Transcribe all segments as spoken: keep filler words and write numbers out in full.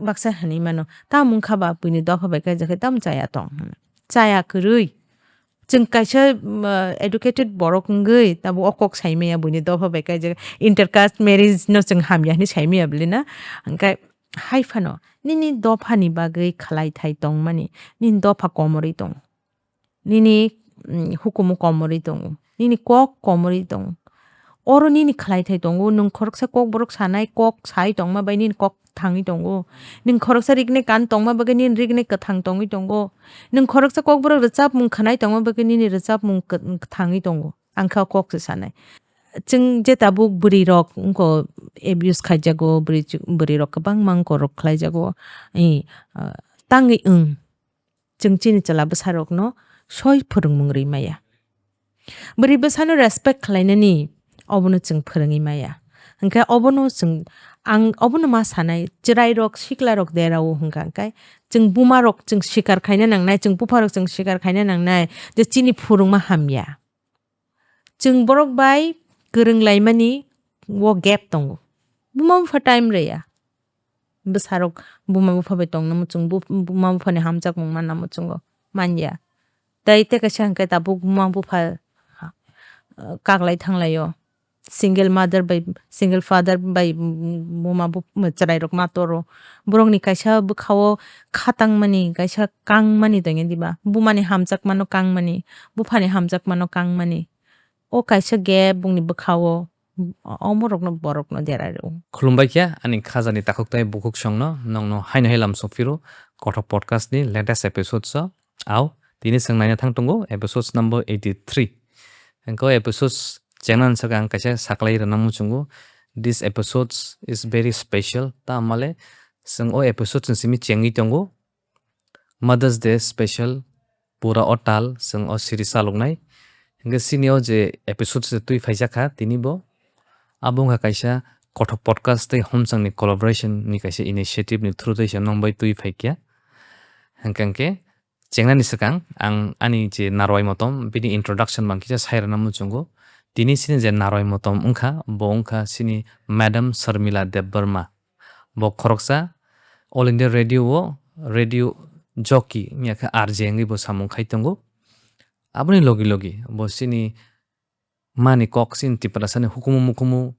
baksa hinwi mano, "Tamo wngkha ba buini dopha bai kaijakhe tamo chaya tong?" hwnwi. Chaya kwrwi. Chwng kaisa, um, educated borok wngwi tabuk o kok sai maya buini dopha bai kaijak, intercaste marriage no chwng hamya hinwi sai maya bwlwi na? Hwnkhe hai phano nini dophani bagwi khlai thai tongmani, nini dopha komorwi tongo. Nini, mm, hukumu komorwi tongo. Nini kok komorwi tongo. Oro nini khlai thai tongo. Nwng khoroksa kokborok sanai, kok sai tongma bai nini kok thangwi tongo. Nwng khoroksa rigni kan tongma bagwi nini rigni kwthang tongwi tongo. Nwng khoroksa kokborok rwchapmung khwnai tongma bagwi nini rwchapmung kw-, kwthangwi tongo. Ang khe o kok se sanai. Chwng je tabuk bwrwi rok wngko abuse khaijago, bwrwi ch-, bwrwi rok kwbangma wngko rok khlaijago. I, ah, tangwi wng. Chwng chini chwla bwsarokno soi phwrwngmung rwi maya. Bwrwi bwsano respect khlainani obono chwng phwrwngwi maya. Hwnkhe obono chwng, ang obono ma sanai, chwrairok siklarok derao hwnkha hwnkhe chwng bumarok chwng sikar khaina nangnai, chwng bupharok chwng sikar khaina nangnai je chini phwrwngma hamya. Chwng borok bai kwrwng laimani o gap tongo. Buma bupha time rwya. Bwsarok buma bupha bai tongna muchung, bu-, buma buphani hamjakmung manna muchungo, manya. Tai tei kaisa hwnkhe tabuk buma bupha, ah, kaklai thanglaio. Single mother bai, single father bai, mm, buma bup-, chwrairok ma toro. Borokni kaisa bwkhao khatangmani, kaisa kangmani tongya diba? Bumani hamjakmano kangmani, buphani hamjakmano kangmani. O kaisa gap bongni bwkhao, o-, omorokno borokno dera rw. Khulumbai khe ani khajani takhuk tei bukhuk songno, nongno haino hai lam sokphiro Kothok Podcast ni latest episode o. Au, tini chwng naina thang tongo episodes number eighty-three. Hwnkhe o episodes chengnani swkang kaisa saklai rwna muchungo. This episodes is very special. Tamale chwng o episodes ni simi chengwi tongo. Mother's Day special pura o tal chwng o series chaloknai. Hwnkhe sini o je episode se twi phaijak kha tini bo. Abo wngkha kaisa Kothok Podcast tei Homchangni collaboration ni kaisa initiative ni through tei se nong bai twi phaikya. Hwnkhe hwnkhe chengnani swkang ang ani je narwai motom bini introduction bang kisa sai rwna muchungo. Tini sini je narwai motom wngkha bo wngkha sini Madam Sharmila Debbarma. Bo khoroksa All India Radio o radio jockey wngya khe R J wngwi bo samung khai tongo. Aboni logi logi bo chini mani kok chini Tiprasani hukumu mukumu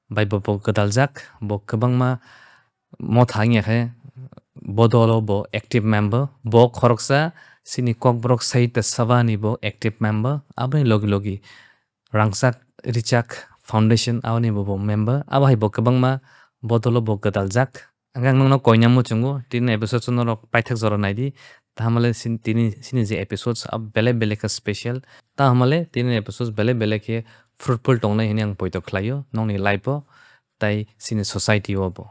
bai bo, bo gwdaljak. Bo kwbangma motha wngya khe bo dolo bo active member. Bo khoroksa chini Kokborok Sahitya Sabha ni bo active member. Aboni logi logi Rangchak Richak Foundation, aboni bo, bo member. Abo hai bo kwbangma bodolo bo gwdaljak. Hwnkhe ang nokno koina muchungo, tini episodes norok paithak jora naidi. Tahamale sin-, tini sini je episodes, ah, belai belai khe special. Tahamale tini episodes belai belai khe fruitful tongnai hwnwi ang poito khlaio, nokni life o, tai sini society o bo.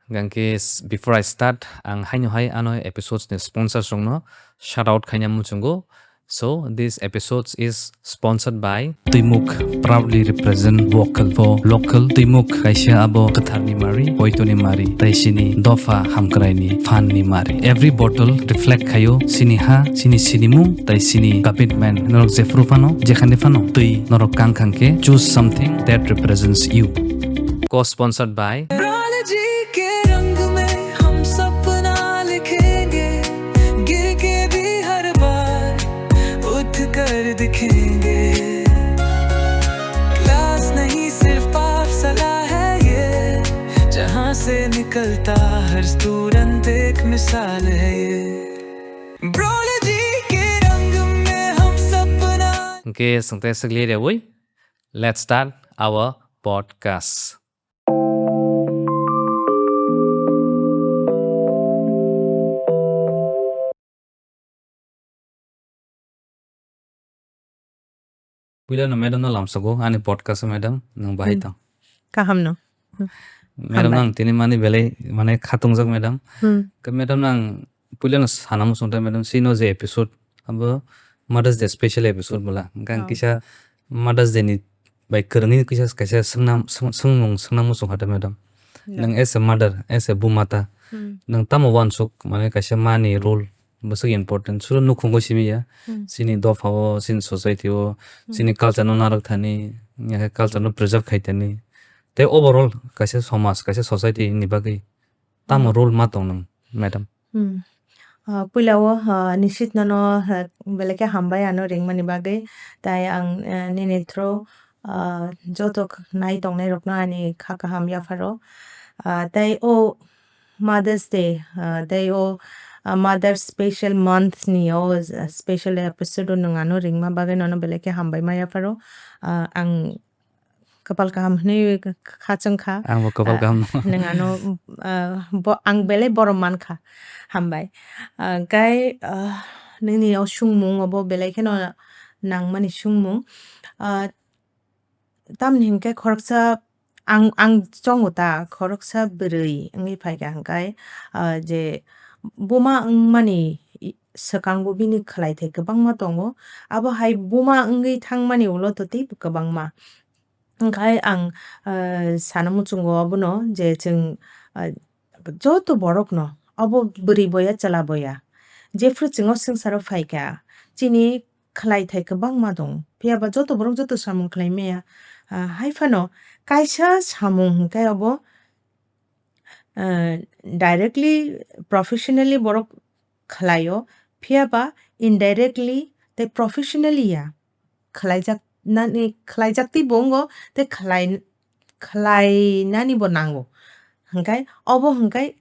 Hwnkhe s-, before I start, ang haino hai ano episodes ni sponsors rokno shout out khaina muchungo. So, this episode is sponsored by Twimuk, proudly represent vocal for local. Twimuk kaisa abo kwtharni mari, poitoni mari, tai sini dopha hamkraini phanni mari. Every bottle reflect khaio sini ha, sini sinimung, tai sini commitment. Norok jephru phano, jekhani phano, twi norok kang khang khe, choose something that represents you. Co-sponsored by Brola G के रंग में हम सपना लिखेंगे, गिर के भी हर बार उठ कर दिखेंगे। क्लास नहीं सिर्फ पाठशाला है ये, जहाँ से निकलता हर स्टूडेंट एक मिसाल है ये। Brola G के रंग में हम सपना Hwnkhe swngtai swk leryawi, let's start our podcast. Puila no madam no lamsogo ani podcast o madam, nwng bahai Hmm. tong. Kaham no. Madam Hambai. Nang tini mani belai mane khatungjak madam. Hmm. Ke madam nang puila no sana muchung ta madam sino je episode abo Mother's Day special episode bwla. Hwnkhe ang Oh. kisa Mother's Day ni bai kwrwngwi kisa kaisa swngnam-, swng-, swngmung swngna muchung kha ta madam. Yeah. Nwng as a mother, as a buma ta, Hmm. nwng tamo uansuk mane kaisa mani role bwswk important. Suro nukhungo simi ya, Hmm. chini dopha o, chini society o, Hmm. chini culture no narwk thani, ya khe culture no preserve khai thani. Tei overall kaisa somaj, kaisa society ni bagwi tamo Hmm. role ma tong nang, madam? Hmm. Ah, puila o, ah, Nishit nono, ah, belai khe hambai ano ringmani bagwi. Tai ang, eh, nini through, ah, joto k-, nai tongnai rokno ani kha kaham yapharo. Ah, tai o Mother's Day, ah, tai o, ah, Mother Special Month ni o, ah, special episode o nwng ano ringma bagwi nono belai khe hambai ma yapharo. Ah, ang kwpal kaham hwnwi kha chwng kha. Angbo kwpal Ah, kaham. Nwng ano, ah, bo-, ang belai borom man kha. Hambai. Ah, gai, ah, nini o sungmung obo belai kheno nangmani sungmung. Ah, tamni hinkhe khoroksa ang, ang chongo ta, khoroksa bwrwi wngwi phaikha hwnkhe, ah, je buma wngmani i-, swkangbo bini khlai thai kwbangma tongo. Abo hai buma wngwi thangmani ulo to teibo kwbangma. Hwnkhe ang, ah, sana muchungo abono je chwng, ah, joto borokno, abo bwrwi boya, chwla boya, jephru chwng o swngcharo phaikha, chini khlai thai kwbangma tongo. Phiya ba joto borok joto samung khlai maya, ah, hai phano kaisa samung hwnkhe abo, ah, directly, professionally borok khlaio, phiya ba indirectly tei professionally ya khlaijak nani, khlaijak teibo wngo, tei khlai, khlainani bo nango. Hwnkhe obo hwnkhe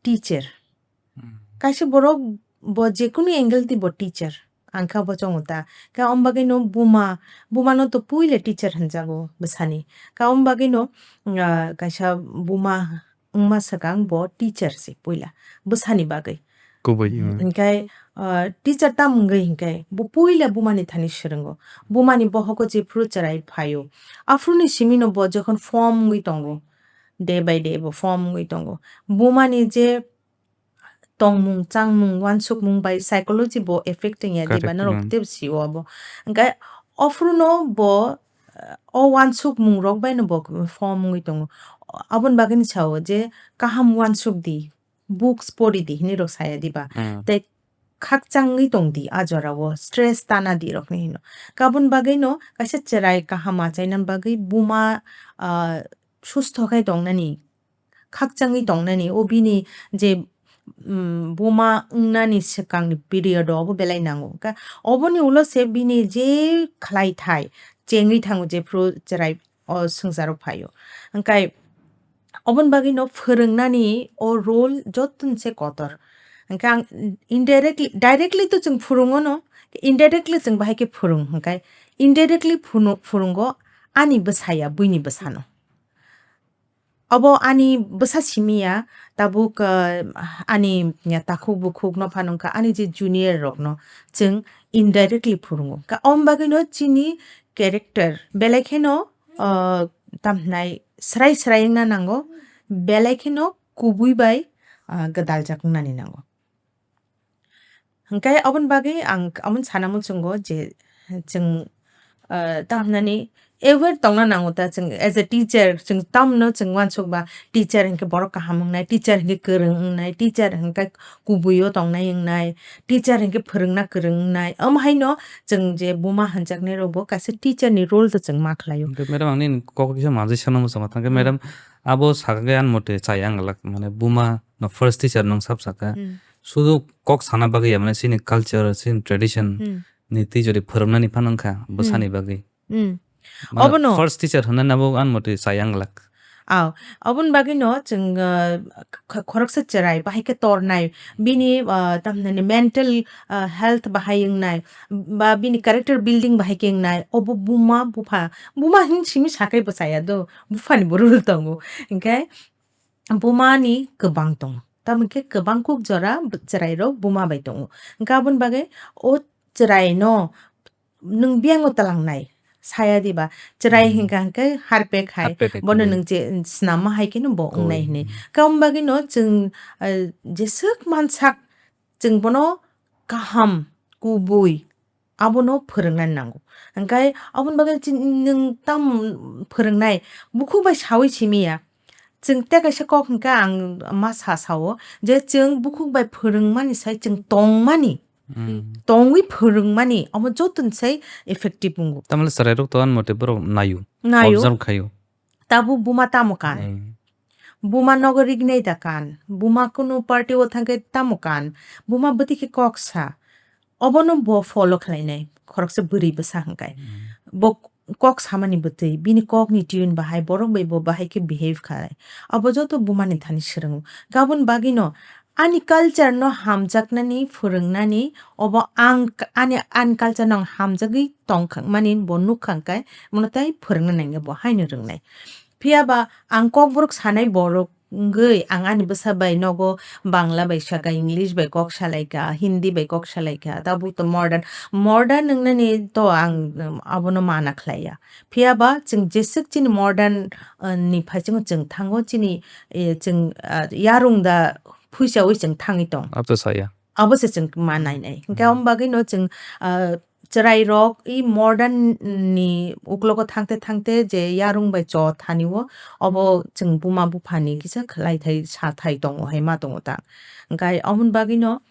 teacher. Hmm. Kaisa borok bo jekunu angle di bo teacher. Ang kha bo chongo ta. Khe om bagwi no buma, buma no to puila teacher hwnjago bwsani. Khe om bagwi no, ah, kaisa buma wngma swkang bo teacher se puila bwsani bagwi. Kubui, hmm. Hwnkhe, ah, teacher tam wngwi hwnkhe bo puila bumani thani swrwngo. Bumani bohogo jephru chwrai phaio. Aphuruni simi no bo jokhon form wngwi tongo. Day by day bo form wngwi tongo. Bumani je tongmung, changmung, uansukmung bai psychology bo affect wngya diba, correct, norok hmm. Teibo sio abo. Hwnkhe ophruno bo, eh, o uansukmung rok bai no bo form wngwi tongo. Aboni bagwi ni sao je kaham uansuk di, books pori di hinwi rok saya diba. Hmm. Tei khakchangwi tong di a jora o, stress tana di rok ni hino. Kabun bagwi no kaisa chwrai kaham achaina bagwi buma, ah, sustho khai tongnani, khakchangwi tongnani, o bini je, mm, buma wngnani swkangni period o obo belai nango. Ka-, oboni ulo se bini je khlai thai chengwi thango, jephru chwrai o swngcharo phaio. Hwnkhe oboni bagwi no phwrwngnani o role jottoni se kotor. Hwnkhe ang indirectly, directly to chwng phwrwngo no, indirectly chwng bahai khe phwrwng hwnkhe indirectly phunu-, phwrwngo ani bwsaya, buini bwsano. Obo ani bwsa simi ya, tabuk, ah, ani ya takhuk bukhuk no phano wngkha, ani je junior rok no chwng indirectly phwrwngo. Ka-, om bagwi no chini character belai kheno, ah, tam hwnai swrai swrai wngna nango, belai kheno kubui bai, ah, gwdaljak wngnani nango. Hwnkhe aboni bagwi ang, aboni sana muchungo je chwng, ah, tamo hinani aware tongna nango ta chwng as a teacher, chwng tamno chwng uansuk ba teacher hinkhe borok kaham wngnai, teacher hinkhe kwrwng wngnai, teacher hinkhe kubuio tongnai wngnai, teacher hinkhe phwrwngna kwrwng wngnai. Omo haino chwng je buma hwnjaknai rokbo kaisa teacher ni role to chwng ma khlaio. Hwnkhe madam, ang nini kok kisa manjui sana muchungo. Hwnkhe hmm. Madam, abo sakha khe ani mote chaya wng glak, mane buma no first teacher nwng sab sakha. Hmm. Sudu kok sana bagwi ya, mane chini culture, chini tradition hmm. Ni twi jodi phwrwngnani phano wngkha bwsani hmm. Bagwi. Hmm. Mane obono first teacher hwnna nabo ani mote chaya wng glak. Aw, oboni bagwi no chwng, uh, kh-, khoroksa chwrai bahai khe tornai, bini, uh, tamhinani mental, uh, health bahai wngnai, ba bini character building bahai khe wngnai, obo buma bupha, buma hin simi sakai bo chaya do, buphani bo role tongo. Hinkhe bumani kwbang tongo. Tamo khe kwbang kuk jora b-, chwrairok buma bai tongo. Hwnkhe aboni bagwi o chwraino nwng biyango twlangnai saya diba? Chwrai hmm. Hinkha hinkhe harpek hai. Harpek hai, bono hmm. Nwng je snamma hai kheno bo wngnai hinwi. Khe aboni bagwi no chwng, eh, jeswk mansak chwng bono kaham, kubui, abono phwrwngna nango. Hwnkhe aboni bagwi chini nwng tam phwrwngnai, bukhuk bai saui simi ya. Chwng tei kaisa kok hwnkhe ang ma sa sao je chwng bukhuk bai phwrwngmani sai chwng tongmani, hmm. Tongwi phwrwngmani omo jotoni sai effective wngo. Tamle chwrairok to ani mote borok naio, naio. Observe khaio. Tabuk buma tamo kan? Hmm. Buma nogo rignai da kan. Buma kunu party o thangkhe tamo kan. Buma bwtwi khe kok sa. Obono bo follow khlainai. Khoroksa bwrwi bwsa hwnkhe. Bo kok samani bwtwi, bini kokni tune bahai, borok bai bo bahai khe behave khalai. Abo joto bumani thani swrwngo. Gabon bagwino ani culture no hamjaknani, phwrwngnani, obo ang k-, ani, ani culture no ang hamjagwi tongkha mani bo nukkha hwnkhe, mono tei phwrwngna nangya bo haino rwngnai. Phiya ba ang kokborok sanai borok wngwi ang ani bwsa bai nogo Bangla bai saka, English bai kok salaikha, Hindi bai kok salaikha, tabuk to modern, modern wngnani to ang, um, abono mana khlaiya. Phiya ba chwng jeswk chini modern, uh, ni phaichungo chwng thango chini, eh, chwng, ah, yarung da phuichaui chwng thangwi tong. Abo to saya. Abo se chwng ma nainai. Hwnkhe hmm, omo bagwino chwng, ah, chwrairok i modern ni uklogo thangte thangte je yarung bai cho thani o, obo chwng buma buphani kisa khlai thai sa thai tongo hai ma tongo ta. Hwnkhe omo bagwino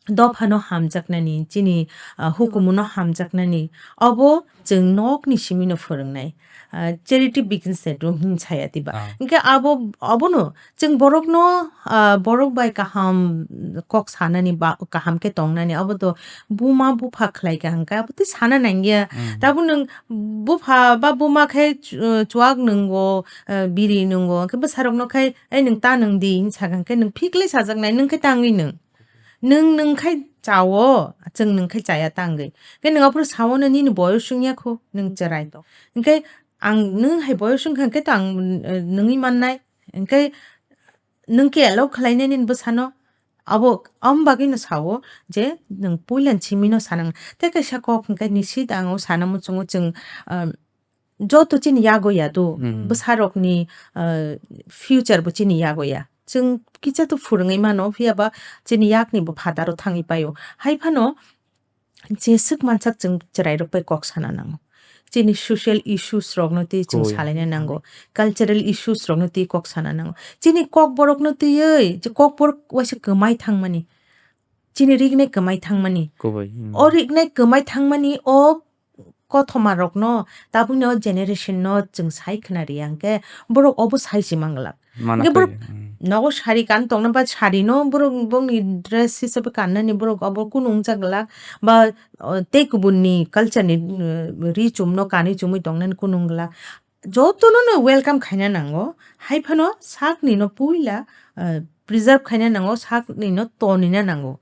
dophano hamjaknani, chini, ah, hukumuno hamjaknani, obo chwng nokni simino phwrwngnai. Ah, charity begins at home hin saya tiba. Ah. Hwnkhe abo, abono chwng borokno, ah, borok bai kaham kok sanani ba, kaham khe tongnani, abo to buma bupha khlai kha hwnkhe abo tei sana nangya. Hmm. Tabuk nwng bupha ba buma khe chu-, chuak nwngo, ah, biri nwngo, hwnkhe bwsarokno khai, "Ei nwng ta nwng di," hin sakha hwnkhe nwng phiklai sajaknai, nwng khe tangwi nwng. Nwng nwng khai chawo, chwng nwng khai chaya tangwi. Khe nwng aphuru sawono nini boyos wngya kho, nwng chwrai. Hwnkhe ang nwng hai boyos wngkha hwnkhe to ang, eh, nwngwi mannai. Hwnkhe nwng khe allow khlainai nini bwsano. Abo, am bagwino sawo je nwng puila simino sanang. Tei kaisa kok hwnkhe nisit ang o sana muchungo chwng, ah, joto chini yago ya do, hmm, bwsarokni, ah, future bo chini yago ya. Chwng kisa to phwrwngwi mano, phiya ba chini yakni bo phataro thangwi paio. Hai phano jeswk mansak chwng chwrairok bai kok sana nango. Chini social issues rokno twi chwng, koi, salaina nango. Cultural issues rokno twi kok sana nango. Chini kokborokno twiwi, je kokborok waisa kwmai thangmani. Chini rignai kwmai thangmani. Kubui, hmm. O rignai kwmai thangmani o kothoma rokno, tabukni o generation no chwng sai khna riya hwnkhe borok obo sai se manglak. Mana hwnkhe borok phai, hmm, nogo sari kan tongna ba sari no borok bongni dress hisabe kannani borok obo kunu wngjaglak ba, o, tei kubun ni culture ni, uh, ri chum no kanwi chumwi tongnani kunu wngla. Jotono no welcome khaina nango, hai phano sakni no puila, uh, preserve khaina nango, sakni no tonina nango,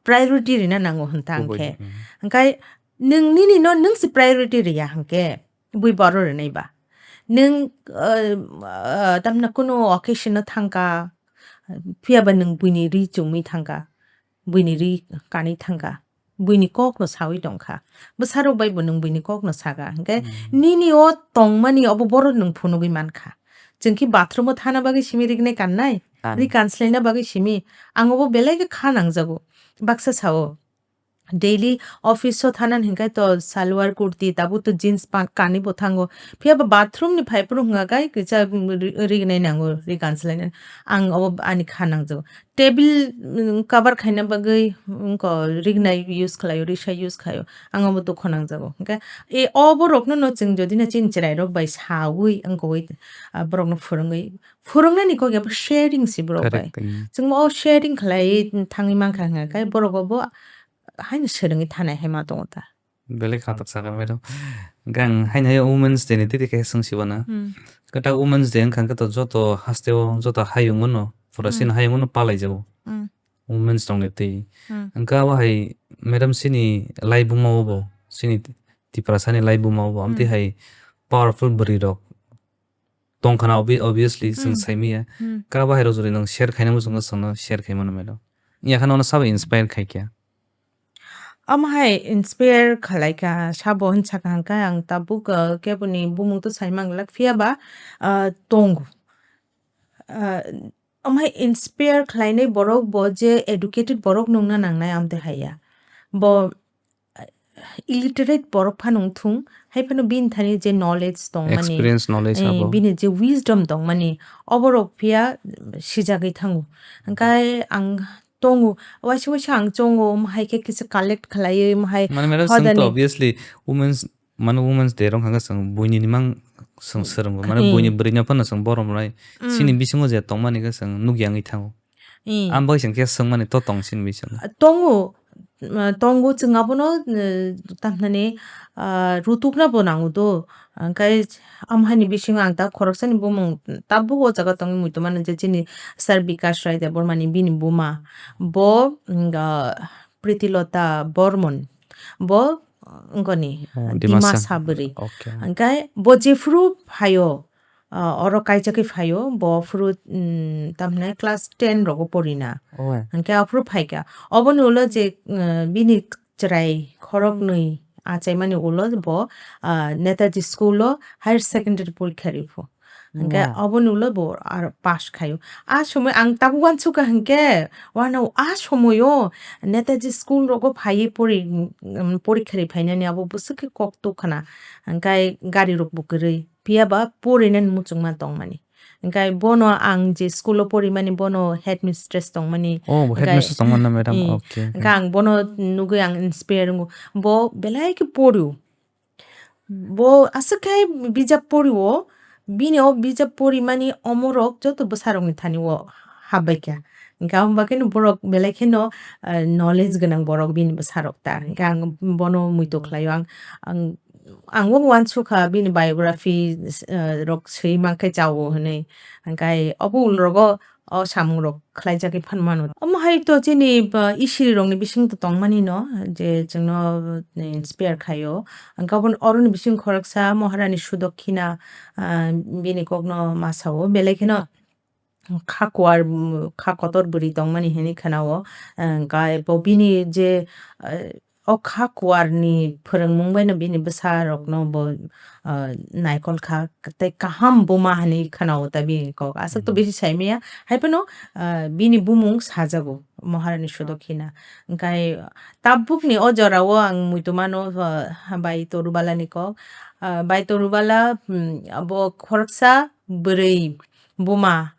priority rina nango hwnta. Kubui, hwnkhe, hmm. Hwnkhe nwng nini no nwng se priority riya hwnkhe bui boro rinai ba. Nwng, uh, uh, tamna kunu occasion no thangka, phiya ba nwng buini ri chumwi thangka, buini ri kanwi thangka, buini kok no sawi tongkha. Bwsarok bai bo nwng buini kok no saka. Hwnkhe, hmm, nini o tongmani obo boro nwng phunugwi mankha. Chwng khe bathroom o thana bagwi simi rignai kannai, kan, ri kanslaina bagwi simi. Ang obo belai khe kha nangjago. Baksa sao. Daily office o thanani hwnkhe to salwar kurti, tabuk to jeans pant kanwi bo thango. Phiya ba bathroom ni phai phuru hwnka khe kisa ri-, rignai nango, ri kanslainani. Ang obo ani kha nangjago. Table, mm, cover khaina bagwi, mm, ko rignai use khlaio, risa use khaio. Ang obo dukho nangjago. Hwnkhe, e, o borokno no chwng jodi no chini chwrairok bai sawi, wngkogwi, ah, borokno phwrwngwi, phwrwngnani kok ya bo sharing si borok bai. Correct, mm. Chwng o sharing khlai thangwi mankha hwnkhe, borok obo haino swrwngwi thanai hai ma tongo ta. Belai khatok sakha, madam. Hwnkhe ang haino hai Women's Day ni titi khe swng sibana. Hmm. Kwtal Women's Day wngkha hwnkhe to joto hasteo, joto hayungo no, pura, hmm, sini hayungo no palai jago. Hmm. Women's tong ni twi. Hmm. Hwnkhe abo hai madam sini laibuma o bo, sini Tiprasa ni laibuma o bo, amtwi, hmm, hai powerful bwrwi rok tongkhana obvi-, obviously, chwng, hmm, saimanya. Hmm. Kha bahai rok jodi nwng share khaina muchungo chwngno share khaimano melo. Wngya kheno ano sabo inspire khaikha. Omo hai inspire khalaikha, sabo hwnsa kha hwnkhe ang tabuk, uh, keboni bumung to sai manglak, phiya ba, uh, tongo. Uh, omo hai inspire khlainai borok bo je educated borok nungna nangnai amtwi haiya. Bo illiterate borok phano wngthung, hai phano bini thani je knowledge tongmani, experience, knowledge, eh, abo, bini je wisdom tongmani, oborok phiya sijagwi thango. Hwnkhe ang tongo, waisa waisa ang chongo, omo hai khe kisa collect khlaiwi, omo hai, mane, madam, hodani, chwng to obviously women's Mane Women's Day rok hwnkhe chwng buini ni mang chwng Hmm. swrwngo. Mane Hmm. buini bwrwi no phano chwng borom lai. Hmm. Chini bisingo je tongmani khe chwng nukya wngwi thango. Hmm. Ang bai chwng khe swngmani to tong chini bisingo. Ah, tongo. Ah, tongo chwng abono, eh, tamhnani, ah, rutukna bo nango do. Hwnkhe amhaini bisingo ang ta khoroksani bumung tabuk o jaga tongwi muitu mano je chini Sir Bikash Rai Debbarmani bini buma. Bo, mm, ah, Pritilota Bormon. Bo, wngkoni, Oh, Dimasa. Dimasa bwrwi. Okay. Hwnkhe bo jephuru phaio, ah, oro kaijagwi phaio, bo phuru, mm, tamhinai class ten rogo porina. Oh. Hwnkhe aphuru phaikha. Oboni ulo je, ah, bini chwrai khoroknwi achaimani ulo bo, ah, Netaji School o higher secondary porikha riphu. Hwnkhe Wow. oboni ulo bo aro pass khaio. A somoi ang tabuk uansukha hwnkhe, uanao a somoio Netaji School rogo phaiwi pori-, um, porikha ri phainani abo bwswk khe kok tuk khna. Hwnkhe gari rok bo kwrwi. Phiya ba porinani muchungma tongmani. Hwnkhe bono ang je school o porimani bono headmistress tongmani. Oh, bo Hwnkhe, headmistress tongmani na, madam? Hmm. Okay, okay. Hwnkhe ang bono nugwi ang inspire wngo. Bo belai khe porio. Bo aswk khe bijap porio, bini o bijap porimani omorok joto bwsarokni thani o habbai kha. Hwnkhe aboni bagwino borok belai kheno, ah, knowledge gwnang borok bini bwsarok ta. Hwnkhe ang bono muitu khlaio. Ang, ang, ang bo uansukha bini biography, ah, rok swi mankhe chao hwnwi. Hwnkhe obo ulrogo o samungrok khlaijagwi phan mano. Omo hai to chini, ba, isirirokni bisingtwi tongmani no, je chwngno, eh, inspire khaio. Hwnkhe aboni oroni bising khoroksa Maharani Sudokhina, ah, bini kokno ma sao. Belai kheno kha kuar, mm, kha kotor bwrwi tongmani hinwi khwnao. Hwnkhe bo bini je, eh, o kha kuarni phwrwngmung baino bini bwsarokno bo, ah, naikol kha tei kaham buma hinwi khwnao ta bini kok. Aswk to Hmm. bisi saimaya. Hai phano, ah, bini bumung sajago Maharani Sudokhina. Hwnkhe tabukni o jorao ang muitu mano, ah, bai Torubala ni kok. Ah, bai Torubala, hmm, abo khoroksa bwrwi buma.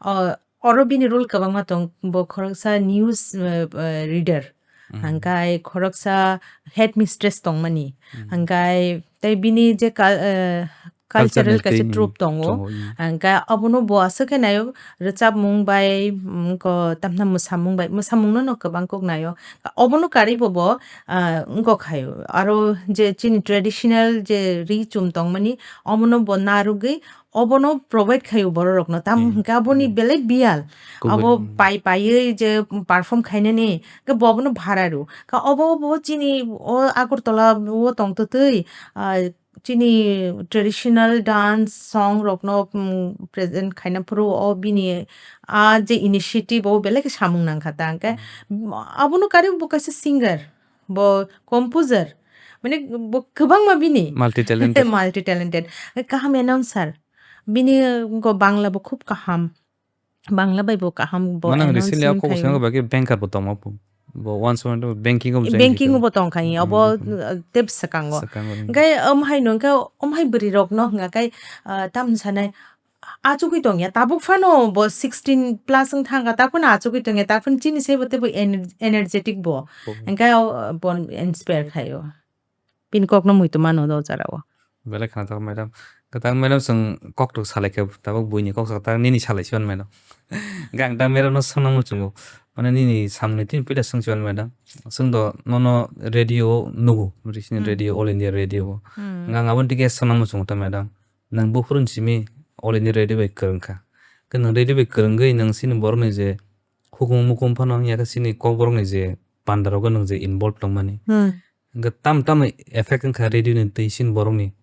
O, oro bini role kwbangma tong. Bo khoroksa news, ah, ah, reader. Hmm. Hwnkhe khoroksa headmistress tongmani. Hmm. Hwnkhe tei bini je kal-, eh, Cultural cultural kaisa tei ni troupe tongo. tongo, hmm. Hwnkhe abono bo aswk khe naio, rwchapmung bai, mm, ko tamna mwsamung bai, mwsamungno no kwbang kok naio. Obono karwi bo bo, ah, wngkok khaio. Aro je chini traditional je ri chum tongmani, omono bo narwgwi obono provide khaio bororokno. Tam Hmm. hwnkhe aboni Hmm. belai biyal. Kubun. Abo pai paiwi je perform khainani, khe bo abono bhara rw. Ka obo bo chini o Agartala o tongtwtwi, ah, chini traditional dance song rokno, mm, present khaina phuru o bini a je initiative o belai khe samung nangkha ta. Hwnkhe, Mm. mm, abono karwi bo kaisa singer, bo composer, mane bo kwbangma bini Multi talented. Multi talented. Kaham announcer. Bini, mm, go Bangla bo khub kaham. Bangla bai bo kaham bo Manang recently announce ako khayo. Bosong ba khe banker bo tongma bo. Bo once on banking of Banking bo tongkha, Hmm, obo, banking. uh, tep swkango. Swkango, hmm. Hwnkhe, um, hai no hwnkhe, um, hai bwrwi rok no hwnkha khe, uh, tam sanai, achugwi tongya, tabuk phano bo sixteen plus wng thangkha, ta phano achugwi tongya, ta phano chini sebo tebo ener-, energetic bo. Bo. Hwnkhe, uh, bo inspire khayo. Pin kokno muitu mano do jara o. Belai khna tok madam. Kwtal madam chwng koktok salai khe tabuk buini kok sak ta nini salai siyan madam. Gang ta madam no swnam muchungo. Mane nini samni tin pila swng siyan madam. Chwng do nono radio o nugo. Recently Hmm. radio, All India Radio o. Hmm. Gang aboni tike swnam muchungo ta madam. Nang buphurun simi All India Radio bai kwrwng kha. Khe nang radio bai kwrwngwi nang sini borokni je hukum mukum phano wngya khe sini kokborokni je pandarogo nwng je involve tongmani. Hmm. Hwnkhe tam tamo effect wngkha radio ni twi sin borokni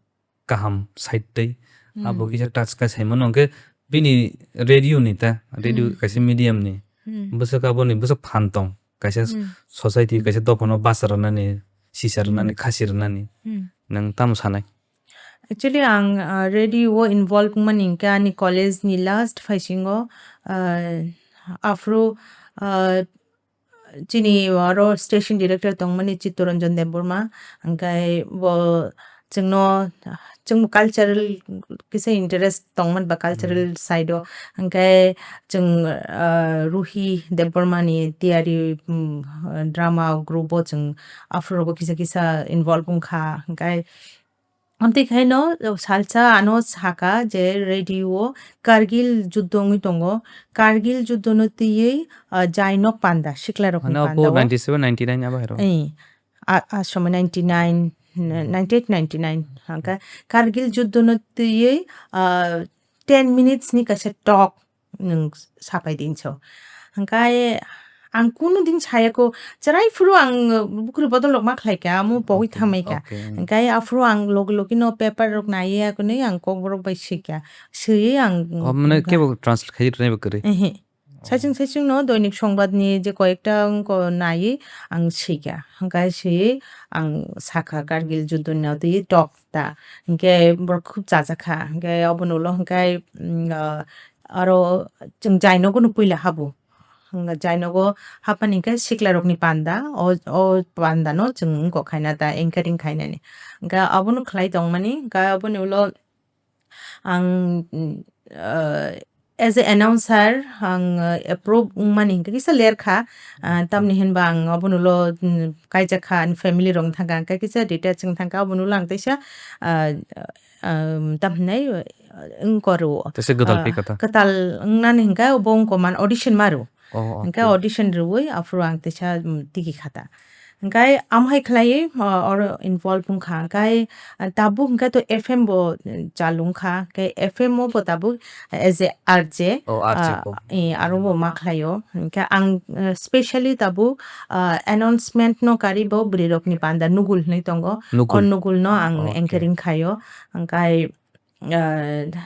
kaham side twi. Hmm. Abo kisa touch khe saimano hwnkhe bini radio ni ta, radio Hmm. kaisa medium ni. Hmm. Bwswk aboni bwswk phan tong. Kaisa Hmm. society, kaisa dophano basa rwnani, sisa Hmm. rwnani, khasi rwnani. Hmm. Nwng tamo sanai? Actually, ang, ah, radio o involve wngmani hwnkhe ani college ni last phaisingo, ah, aphuru, ah, chini oro station director tongmani Chittaranjan Debbarma, hwnkhe bo chwngno, chwng cultural kisa interest tongmani ba cultural Hmm. side o, hwnkhe chwng, ah, Ruhi Debbarma ni tiyari, mm, drama group o chwng aphuru bo kisa kisa involve wngkha, hwnkhe Amtwi khaino salsa ano saka je radio o Kargil juddo wngwi tongo. Kargil juddo no twiwi, ah, jainok panda, sikla rokni Hano panda po o. Ninety seven, ninety nine abo hero. Eh, a, a somoi ninety nine, ninety eight, ninety nine. Hangka Kargil juddo no twiwi, ah, ten minutes ni kaisa talk nwng sapai din so. Hingkai ang kunu din sayako, chwrai phuru ang, uh, bukri bodol rok ma khlai kha, amo pogwi Okay, thangmai kha. Okay, mm. Hingkai aphuru ang logi logi no paper rok naiwi akonwi ang kokborok bai swi kha. Swiwi ang Oh, mane hingka kebo translate khai rwnai bo kwrwi? Ehe. Oh. Saichung saichung no Doinik Songbad ni je koyekta wngko naiwi ang swi kha. Hingkai swiwi ang sakha Kargil juddo ni twi tok ta. Hingke borok khub chajakha. Hingke oboni ulo hingke, mm, ah, aro chwng jainogo no puila habo. Hwnga jainogo hapani hingke sikla rokni panda, o, o panda no chwng wngkok khaina ta anchoring khainani. Hingke abono khlai tongmani, hingke aboni ulo ang, mm, ah, as a announcer ang, ah, approve wngmani hingke kisa lerkha. Ah, tamni hinba ang abono ulo, mm, kaijakha, ani family rok thangkha, hingke kisa details wng thangkha, abono ulo ang teisa, ah, um, tam hinai, uh, wngkoro. Tese gwdal Ah, phi kata. Kwtal wngnani hingke bo wngko man audition maru. Oh, Hingke okay. audition rwui aphuru ang teisa, um, tigi khata. Hingke amo hai khlaiwi, uh, oro involve wngkha. Hingke, uh, tabuk hingke to F M bo, uh, chalung kha. Hingke F M o bo tabuk as a R J, Oh, R J ah, po. eh, aro bo ma khlaio. Hingke ang, uh, specially tabuk, uh, announcement no kari bo bwrwi rokni panda nugul hinui tongo. O Nugul. nugul no ang Okay. anchoring khaio. Hingke, uh,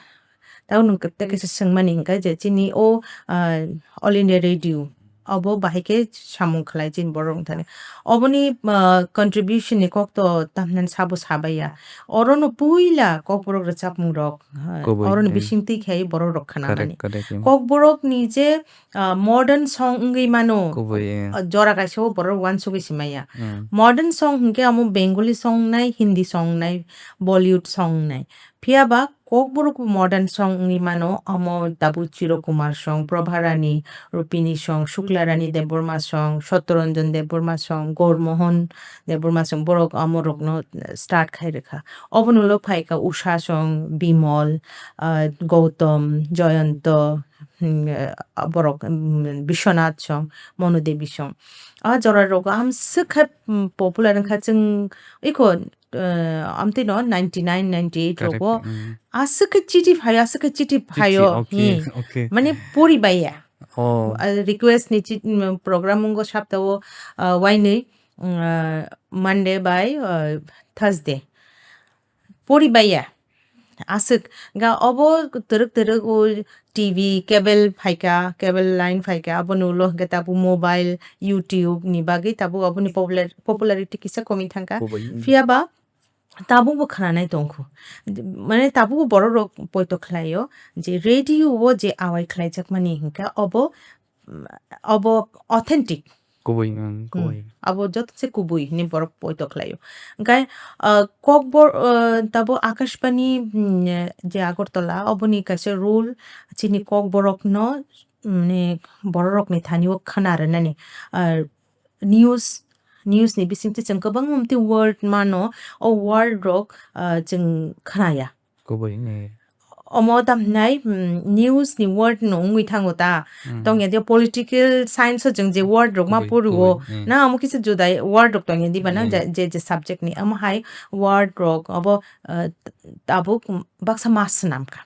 tau nwng kete kisa swngmani hingke je chini o, uh, All India Radio. Obo bahai khe samung khlai chini borok wng thani. Oboni, uh, contribution ni kok to tamhinani sabo sabaiya. Oro no puila kokborok rwchapmung rok, uh, Kubui, oro no eh. bising twi khai borok rok khana Correct, mani. correct, eh. Kokborok ni je, uh, modern song wngwi mano. Kubui, eh. Uh, jora kaisa o borok wansugwi simaya. Mm. Modern song hwnkhe amo Bengali song nai, Hindi song nai, Bollywood song nai. Phiya ba kokborok modern song wngwi mano, omo tabuk Chiro Kumar song, Prabha Rani, Rupini song, Shukla Rani Debbarma song, Satyaranjan Debbarma song, Gaur Mohan Debbarma song, borok omo rokno start khai rwkha. Oboni ulo phaikha Usha song, Bimal, ah, Gautam, Jayanta, hmm, ah, borok, hmm, Biswanath song, Manu Devi song. Ah, jora rogo amswk khe, hmm, popular wngkha chwng iko, eh, amtwi no ninety nine, ninety eight Correct, rogo. mm. Aswk khe chiti phaio, aswk khe chiti Chiti, phaio. okay, Hmm. okay. Mane pori baiya. Oh. Ah, request ni chi-, mm, program wngkha saptao, ah, wainwi, mm, ah, Monday bai, ah, Thursday. Pori baiya. Aswk. Ga obo twrwk twrwk o T V, cable phaikha, cable line phaikha, aboni ulo hwnkhe tabuk mobile, YouTube ni bagwi tabuk oboni popular-, popularity kisa komwi thangkha. Kubui, mm. Phiya ba tabukbo khnanai tongkhu. Mane tabukbo borok rok poito khlaio je radio o je awai khlaijakmani hwnkhe obo, mm, obo authentic. Kubui, mm, Hmm. kubui. Abo joto se kubui hinwi borok poito khlaio. Hwnkhe, ah, kokbor-, ah, tabuk Akashbani, mm, je Agartala, oboni kaisa rule chini kokborokno, mm, bororokni thani o khna rwnani. Ah, news, news ni bisingtwi chwng kwbangma word mano, o word rok, ah, chwng khnaya. Kubui, eh. Omo tamo hwnai, mm, news ni word no wngwi thango ta. Mm. Tongya de political science o chwng je word rok ma Kubui, pori o. Kubui, eh. Na omo kisa juda word rok tongya diba na Eh. je, je, je subject ni. Omo hai word rok obo, ah, tabuk baksa ma swnam kha.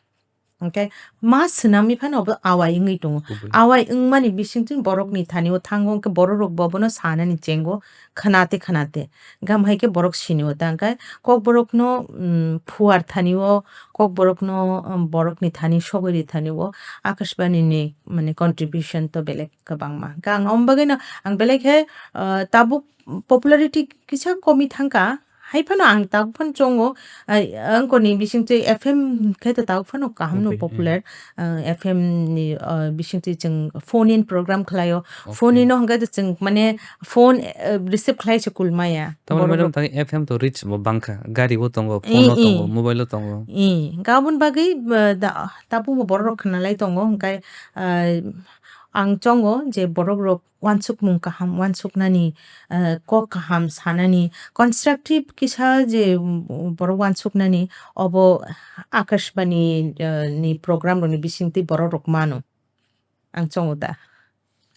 Hwnkhe ma swnamwi phano obo awai wngwi tongo. Kubui. Awai wngmani bisingtwi borokni thani o thango hwnkhe borok rok bo bono sanani chengo khwnate khwnate. Gam hai khe borok sini o ta hwnkhe kokborokno, mm, phuar thani o, kokborokno, mm, borokni thani sogwi ri thani o Akashbani ni mane contribution to belek kwbangma. Hwnkhe ang omo bagwi no ang belai khe, ah, tabuk popularity kisa komwi thangkha. Hai phano ang tabuk phano chongo, ai, angkoni bisingtwi F M khe to tabuk phano kaham no Kubui, eh. popular, ah, F M ni, ah, bisingtwi chwng phone in program khlaio. Okay. Phone in no hwnkhe to chwng mane phone, eh, receive khlai se kulmaya. Tamoni Borok madam rok tang F M to reach bo bangkha. Gari o tongo, Eh, phone o eh. tongo, mobile o tongo. Eh, hwnkhe aboni bagwi, ah, da, tabuk bo borok rok khna lai tongo, hwnkhe, ah, Ang chongo je borok rok wansukmung kaham wansuknani, eh, kok kaham sanani, constructive kisa je, mm, borok wansuknani, obo Akashbani, eh, ni program rokni bisingtwi borok rok mano. Ang chongo da.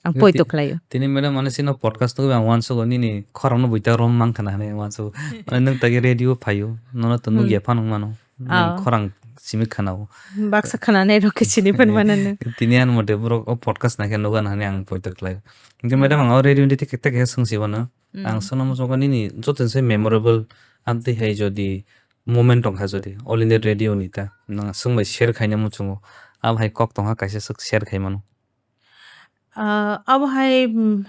Ang Tini poito ti-, khlaio. Tini madam, mane, chini podcast tugwi ang uansugo, nini khorang no buita rom mang khana hinwi uansugo. Mane, nwng tagi radio phaio, nono to Hmm. nukya phano wngmano. Nwng Ah. khorang simi khanao. Baksa khananai rok khe sini phan mano nwng. Tini ani mote borok o podcast naikhe nukgana hinwi ang poito khlaio. Hinkhe madam, ang o radio ni tei khe, tei khe swngsi bono. Hmm. Ang sono muchungo nini joto se memorable amtwi hai jodi moment tongkha jodi All India Radio ni ta, nang swngbai share khaina muchungo. Abo hai kok tongkha kaisa swk share khaimano. Ah, abo hai, mm,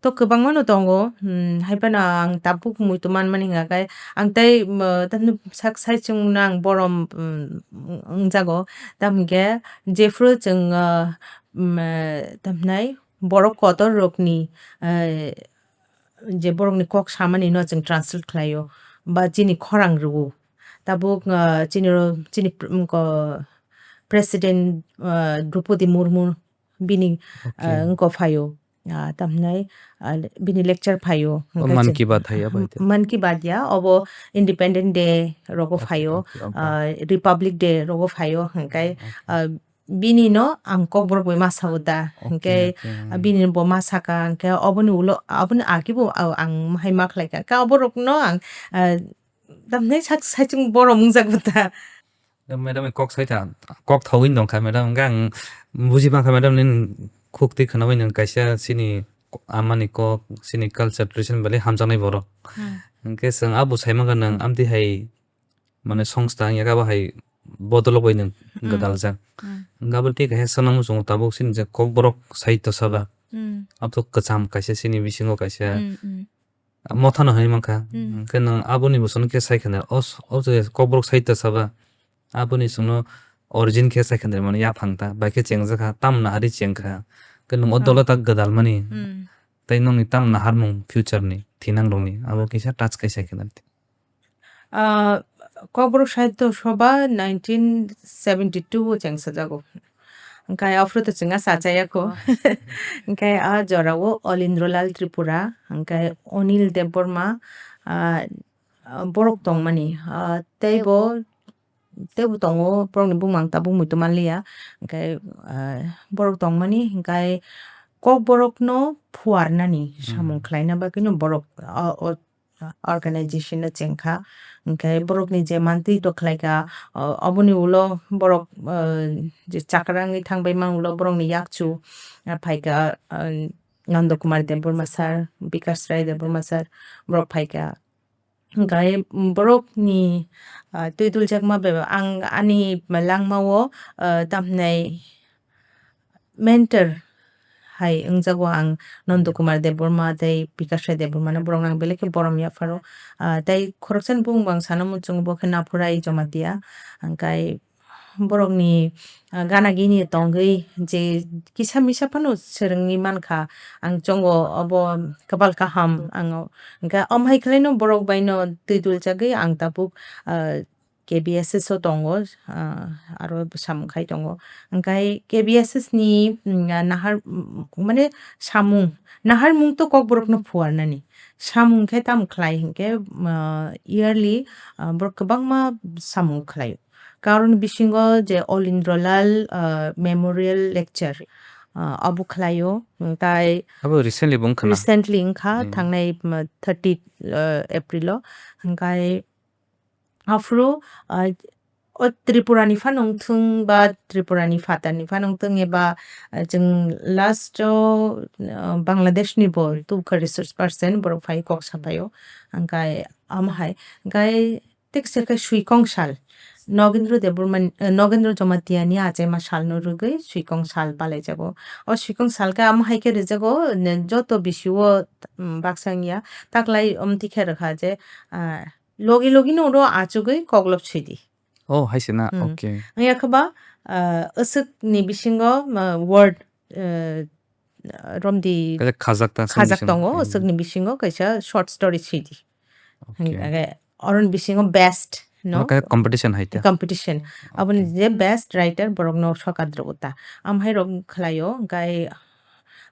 to kwbangma no tongo. Mm, hai phano ang tabuk muitu manmani hwnka khe ang tei, mm, tamni sak saichung no ang borom, mm, wngjago. Tamo hwnkhe jephru chwng, ah, mm, eh, tamhinai borok kotor rokni, eh, je borokni kok samani no chwng translate khlaio, ba chini khorang rwo. Tabuk, ah, chini ro-, chini pr-, mm, ko-, President, ah, Droupadi Murmu bini, Okay. ah, wngko phaio. Ah, tamhinai, ah, bini lecture phaio. O Hwnkhe Man chwng Ki Baat hai abo hai te? Man Ki Baat ya, obo Independent Day rogo Okay, phaio, okay, okay. ah, Republic Day rogo phaio, hwnkhe, Okay. ah, bini no ang kokborok bai ma sao da. Okay, Hwnkhe, okay. ah, bini bo ma saka, hwnkhe oboni ulo, aboni agi bo, ah, ang hai ma khlai kha. Ka oborok no ang, ah, tamhinai sak saichung borom wngjago da. Madam, kok sai ta, kok thawin dong kha, madam, hwnkhe ang buji mang kha, madam, nini khuk twi khwnawi nwng kaisa chini amani kok, chini culture, tradition belai hamjaknai borok. Hmm. Hwnkhe chwng abo sai mankha nwng amtwi hai, mane, songsta wngya khe abo hai bodolok bai nwng Hmm. gwdaljak. Hmm. Hwnkhe abo tei kaisa swngna muchungo tabuk chini je kokborok sahitya sabha. Hmm. Abo kwcham kaisa chini bisingo kaisa Hmm, hmm. Mothano hinwi mankha. Hmm. Hwnkhe nwng aboni bwswkno khe sai khwna, o s-, o je kokborok sahitya sabha, aboni chwngno origin khe sai khwna mani yaphang ta, bai khe chengjakha, tamo naharwi chengkha. Khe nwng o Oh. dolo ta gwdalmani, Hmm. tei nokni tamo naharmung future ni, thinang rokni, abo kisa touch khe sai khwna. Ah, Kokborok Sahitya Sabha nineteen seventy two o chengsajago. Hwnkhe aphuru to chwngno sachayakho. Oh. Hwnkhe a jorao Olindralal Tripura, hwnkhe Anil Debbarma, ah, ah, borok tongmani. Ah, teibo, teibo tongo, borokni bumung ang tabuk muitu manliya. Hwnkhe, ah, borok tongmani, hwnkhe kokborokno phuarnani samung Hmm. khlaina bagwino borok, ah, o organization no chengkha. Hwnkhe borokni je mantwi to khlaikha, o, oboni ulo borok, o, je chakra wngwi thangbaima ulo borokni yakchu, a, phaikha, o, Nanda Kumar Debbarma sir, Bikash Rai Debbarma sir, borok phaikha. Hwnkhe borokni, a, twi duljakma bebak ang ani langmao, o, tamhinai mentor hai wngjago ang Nanda Kumar Debbarma tei Bikash Rai Debbarma no borok no ang belai khe borom yapharo. Ah, tei khoroksani bumung bo ang sana muchungo bo khe Naphurai Jamatia. Hwnkhe borokni, ah, gana gini tongwi je kisa misa phano swrwngwi mankha ang chongo obo kwbal kaham ang hwnkhe omo hai khlaino borok bai no twi dulchagwi ang tabuk, ah, K B S S o tongo, ah, aro samung khai tongo. Hwnkhe K B S S ni, mm, nahar, mm, mane samung, naharmung to kokborokno phuarnani. Samung khe tamo khlai hinkhe, ah, yearly, ah, borok kwbangma samung khlaio. Karon bisingo je Olindralal, ah, Memorial Lecture, ah, abo khlaio. Hwnkhe Abo recently bo wngkha na? Recently wngkha, Hmm. thangnai, mm, thirty, ah, April o. Hwnkhe Aphuru, ah, o Tripura ni phano wngthung ba Tripura ni phatar ni phano wngthung eba, ah, chwng last o, ah, Bangladesh ni bo tubukha resource person borok phai kok saphaio. Hwnkhe amo hai, hwnkhe tekse khe Swikong sal, Nogendra Debbarma, eh, Nogendra Jamatia ni achaima sal no rwgwi Swikong sal palaijago. O Swikong sal khe amo hai khe rwjago, ne joto bisi o, mm, baksa wngya. Taklai omtwi khe rwkha je, ah, logi logi no oro achugwi koklop sidi. Oh, hai se na? Hmm. Okay. Wngya khe ba, ah, aswk ni bisingo, ah, word, ah, romdi Kaisa khajak ta, khajak tongo, hmm, aswk ni bisingo kaisa short story sidi. Okay. Hwnkhe oro ni bisingo best, no? Omo kaisa competition hai ta? Competition. Aboni Okay. je best writer borok no sokat rw ta. Am hai rok khlaio, hwnkhe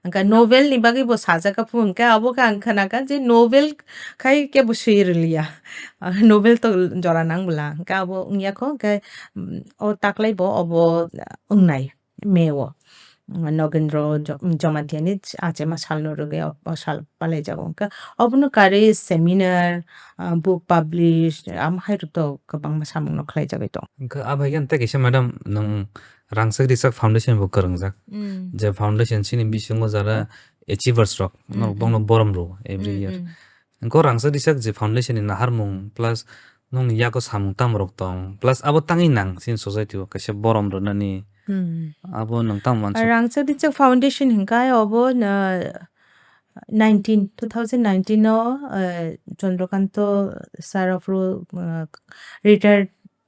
Hwnkhe novel ni bagwi bo sajak kha phu, hwnkhe abo khe ang khna kha je novel khai kebo swi rwliya. Novel to jora nang bwla. Hwnkhe abo wngya kho, hwnkhe, mm, o taklai bo obo wngnai May o. Nogendro Jo-, Jamatia ni achema sal no rwgwi o, o sal palai jago. Hwnkhe obono karwi seminar, ah, book publish, am hai rwto kwbangma samung no khlai jagwi tong. Hwnkhe abo hai khe tei kaisa madam nwng Rangchak Richak Foundation bo kwrwngjak. Mm. Je foundation chini bisingo jara achievers rok, norok Mm, bongno mm. borom rwo every Mm, year. mm. Hwnkhe o Rangchak Richak je foundation ni naharmung plus nokni yago samung tamo rok tong, plus abo tangwi nang chini society o kaisa borom rwnani. Mm. Abo nwng tamo wansuk? Rangchak Richak Foundation hwnkhe obo, uh, nineteen, two thousand nineteen o, uh, Chandrakanta sir aphuru, uh, retired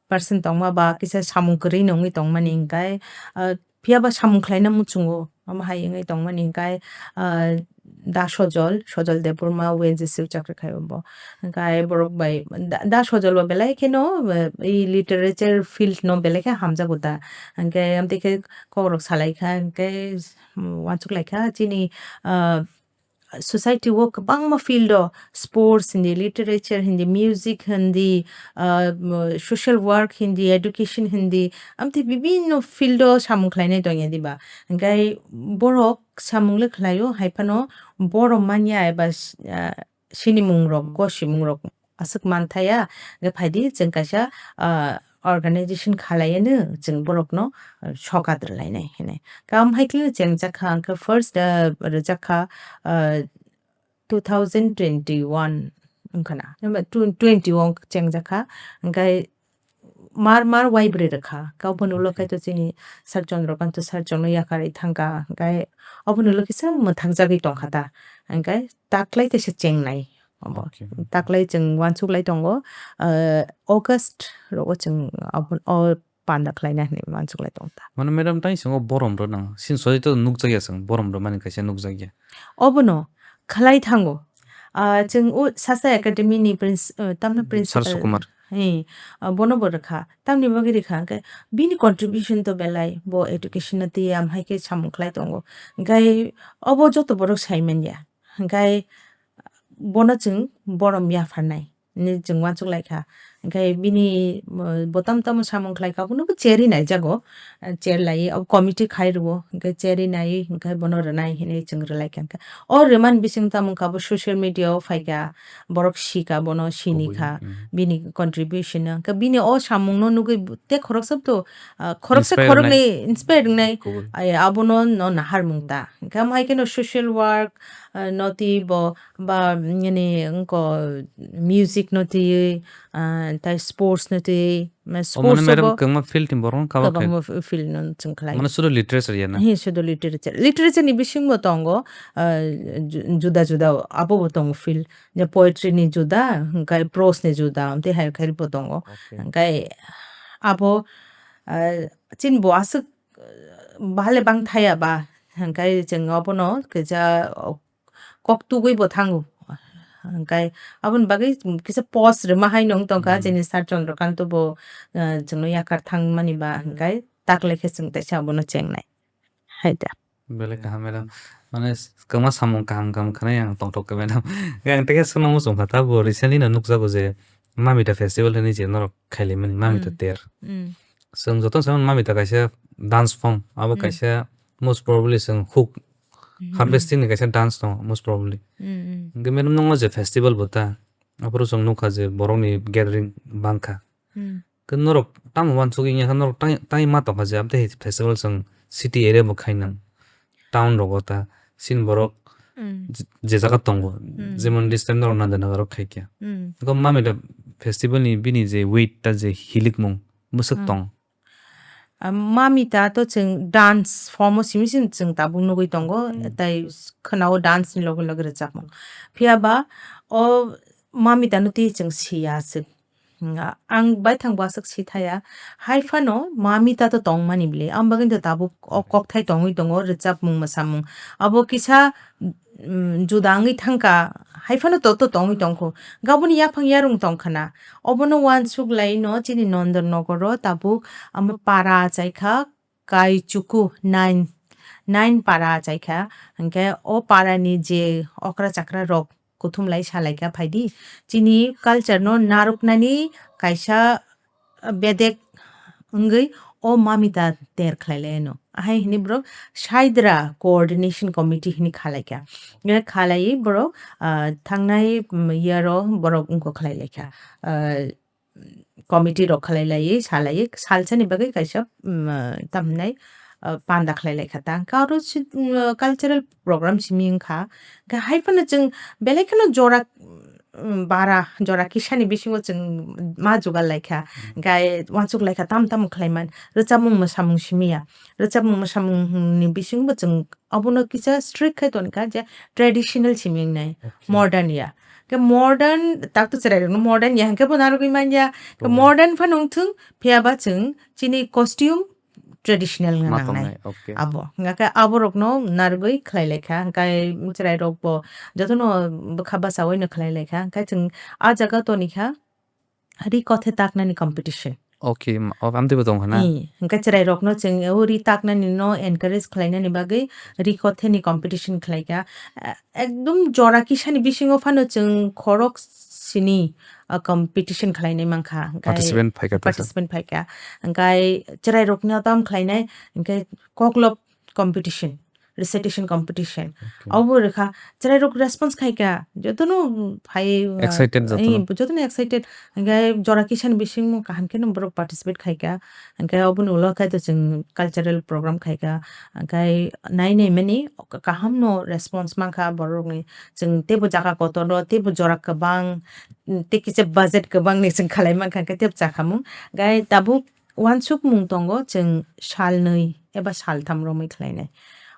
person tongma ba kisa samung kwrwi no wngwi tongmani hwnkhe, ah, phiya ba samung khlaina muchungo, omo hai wngwi tongmani hwnkhe, ah, Da Sojol, Sojol Debbarma, O N G C o chakri khai bo. Hwnkhe borok bai Da, Da Sojol bo belai kheno, eh, i literature field no belai khe hamjago da. Hwnkhe amtwi khe kokrok salai kha, hwnkhe, mm, uansuk lai kha chini, ah, society o kwbangma field o, sports hindi, literature hindi, music hindi, ah, mo-, social work hindi, education hindi, amtwi bibinno field o samung khlainai tongya diba. Hwnkhe borok samung le khlaio, hai phano borom manya eba s-, ah, sinimung rok, gosimung rok aswk manthaya, hwnkhe phaidi chwng kaisa, ah, organization khalaiya no chwng borokno, ah, sokat rwlainai hinwi. Kam hai khe chengjakha, hwnkhe first, ah, rwjakha, ah, two thousand twenty-one wngkhana. Hwnba tw-, twenty o chengjakha, hwnkhe mar mar waibrwi rwkha. Khe obono ulo Okay. khe to chini Sir Chandrakanta sir chwngno yakarwi thangkha, hwnkhe obono ulo kisa mwthakjagwi tongkha ta. Hwnkhe taklai teisa chengnai obo. Okay. Taklai chwng uansuk lai tongo, ah, August rogo chwng abo, o panda khlaina hinwi uansuk lai tong ta. Mane madam, tai songo borom rw nang. Sin soi to nukjakya chwng, borom rw mani kaisa nukjakya. Obono khlai thango. Ah, chwng o Sasa Academy ni prince-, ah, tamno Hmm, Sir principal. Sukumar. Hey, ah, bono bo rwkha. Tamni bagwi rwkha hwnkhe bini contribution to belai, bo education no twiwi am hai khe samung khlai tongo. Hwnkhe obo joto borok sai manya. Hwnkhe bono chwng borom yapharnai hinwi chwng uansuk lai kha. Hwnkhe bini, uh, bo tamo tamo samung khlai kha, abono bo cherwi naijago. Uh, cher laiwi abo committee khai rwo, hwnkhe cherwi naiwi hwnkhe bono rwnai hinwi chwng rwlai kha. Hwnkhe o rwmani bising tamo wngkha, bo social media o phai kha, borok si kha, bono sini Kubui, kha, mm. Bini contribution no. Hwnkhe bini o samung no nugwi bo tei khoroksa bo to, uh, khoroksa Inspire khoroknwi wngnai. Inspire wngnai. Kubui. Ai, abono no naharmung ta. Hwnkhe amo hai kheno social work, uh, no twi bo ba, nini wngko music no twiwi, ah, tai sports no twi, ma, Omo sports no o madam bo kwbangma field ni borok no cover khai. Kwbangma f-, field no chwng khlai. Mane sudu literature ya na? Hi, sudu literature. Literature ni bisingo tongo, ah, ju-, juda juda abo bo tongo field. Je poetry ni juda, hwnkhe prose ni juda, amtwi hai khai bo tongo. Okay. Hwnkhe abo, ah, chini bo aswk, ah, bahale bang thaya ba, hwnkhe chwng obono kisa, oh, kok tugwi bo thango. Hwnkhe aboni bagwi kisa pause rwma hai nung tongkha, hmm, chini Sir Chandrakanta bo, eh, chwngno yakar thangmani ba, hmm, hwnkhe takle khe chwng teisa abono chengnai. Hai da. Belai kaham, madam. Mane s-, kwma samung kaham kaham khwnai ang tongthok khe, madam. Ang tei khe swngna muchung kha ta, bo recently no nukjago je Mamita Festival hinwi je norok khailaimani, Mamita, hmm, ter. Hmm. Chwng joto saimano Mamita kaisa dance form, abo, hmm, kaisa most probably chwng huk Hmm. Harvesting ni kaisa dance tongo, most probably. Hmm, hmm. Hwnkhe madam, nokno je festival bo ta, aphuru chwng nukha je borokni gathering bangkha. Hmm. Khe norok tamo uansugwi wngya khe norok tai, tai ma tongkha je, aboni festival chwng city area bo khainang, town rogo ta, chini borok, hmm, je, je jaga tongo, hmm, jemon this time norok Nandanagar o khaikha. Hmm. Eko Mamita festival ni bini je weight ta je hilikmung bwswk, hmm, tong. Ah, Mamita to chwng dance form o simi simi chwng tabuk nugwi tongo, hmm, tei khwnao dance ni loge loge rwchapmung. Phiya ba o Mamita no twi chwng siya aswk. Ang baithang bo aswk si thaya. Hai phano Mamita to tongmani bwle. Ang bagwi to tabuk o kokthai tongwi tongo, rwchapmung, mwsamung. Abo kisa, mm, juda wngwi thangkha. Hai phano to, to tongwi tongkho. Gaboni yaphang yarwng tongkhana. Obono uansuk lai no chini Nondon Nogoro tabuk amo para achai kha, Kaichuku nine. nine para achaikha, hwnkhe o parani je okra chakra rok kuthum lai salaikha, phaidi chini culture no narwknani kaisa bedek wngwi o mamita ter khlai lai no. Ahai hini borok Saidra Coordination Committee hini khalaikha. Hwnkhe khalaiwi borok, ah, thangnai, mm, year o borok wngkok khlai laikha. Ah, committee rok khlai laiwi, salaiwi, salsani bagwi kaisa, mm, ah, tamhinai, ah, panda khlai laikha ta. Hwnkhe aro si, mm, cultural program simi wngkha. Hwnkhe hai phano chwng belai kheno jora, mm, bara, jora kisani bisingo chwng ma jugal laikha. Hwnkhe uansuk laikha tam tam khlaiman. Rwchapmung mwsamung simi ya. Rwchapmung mwsamung ni bisingo chwng abono kisa strict khai tonikha je traditional simi wngnai, okay, modern ya. Ke modern tak to chwrai rokno modern ya hwnkhe bo narwgwi man ya. Ke, oh, modern phano wngthung, phiya ba chwng chini costume traditional wngna nangnai. Ma tongnai, okay. Abo hwnkhe aborokno narwgwi khlai laikha, hwnkhe chwrai rokbo jotono bwkha bachawino khlai laikha, hwnkhe chwng a jaga tonikha. Ri kothe taknani competition. Okay, ma-, o, amtwi bo tong kha na? Ee, hwnkhe chwrai rokno chwng o ri taknani no encourage khlainani bagwi ri kotheni competition khlaikha. Eh, ekdom jora kisani bisingo phano chwng khorok sini, ah, competition khlainai mankha. Hwnkhe participant phaikha, participant phaikha. Hwnkhe chwrai rokno tam khlainai, hwnkhe koklop competition, recitation competition. Okay. Obo rwkha, chwrairok response khaikha, jotono phai, uh, excited jotono. Eh, jotono excited. Hwnkhe jora kisani bisingo kaham kheno borok participate khaikha. Hwnkhe oboni ulo khe to chwng cultural program khaikha. Hwnkhe nai nai mani kaham no response mankha borokni. Chwng teibo jaga kotor o, teibo jora kwbang, tei kisa budget kwbang ni chwng khalai mankha, hwnkhe teibo chakhamung. Hwnkhe tabuk uansukmung tongo, chwng salnwi eba saltham romwi khlainai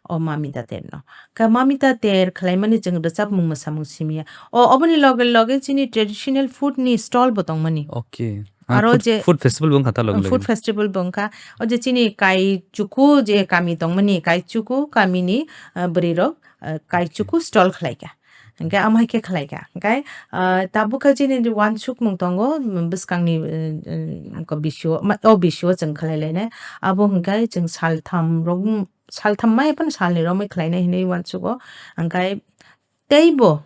o mamita terno. Khe mamita ter khlaimani chwng rwchapmung mwsamung simiya. O, oboni loge loge chini traditional food ni stall bo tongmani. Okay. Ah, aro food, je food festival bo wngkha ta loge, um, loge food festival bo wngkha. O je chini Kaichuku je kami tongmani, Kaichuku kamini, ah, bwrwi rok, ah, Kaichuku stall khlaikha. Hwnkhe amo hai khe khlai kha. Hwnkhe, ah, tabuk khe chini uansukmung tongo, mm, bwskangni, mm, mm, ko bisio, ma-, o bisio chwng khlai lainai. Abo hwnkhe chwng saltham rok, mm, saltham mai phano salni romwi khlainai hinwi uansugo. Hwnkhe teibo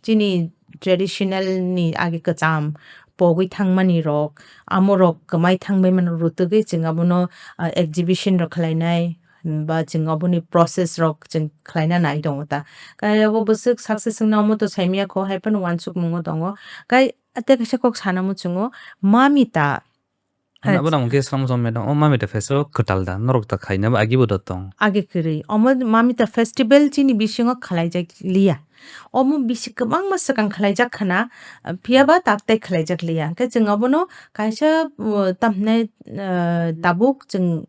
chini traditional ni age kwcham pogwi thangmani rok, amo rok kwmai thangbai mano rwtwgwi chwng abono, ah, exhibition rok khlainai. Ba chwng oboni process rok chwng khlaina nai tongo ta. Kaya bo bwswk success wngna omo to saimya kho, hai phano uansukmungo tongo. Kai tei kaisa kok sana muchungo, mamita. Hwnna bo nang khe swrang jom madam, o mamita festival kwtal da, norok ta khaina bo agi bo da tong. Agi kwrwi. Omo mamita festival chini bisingo khlaijak liya. Omo bisi kwbangma swkang khlaijak khna, phiya ba tak tei khlaijak liya. Hwnkhe chwng obono kaisa, uh, tamhinai, uh, tabuk chwng,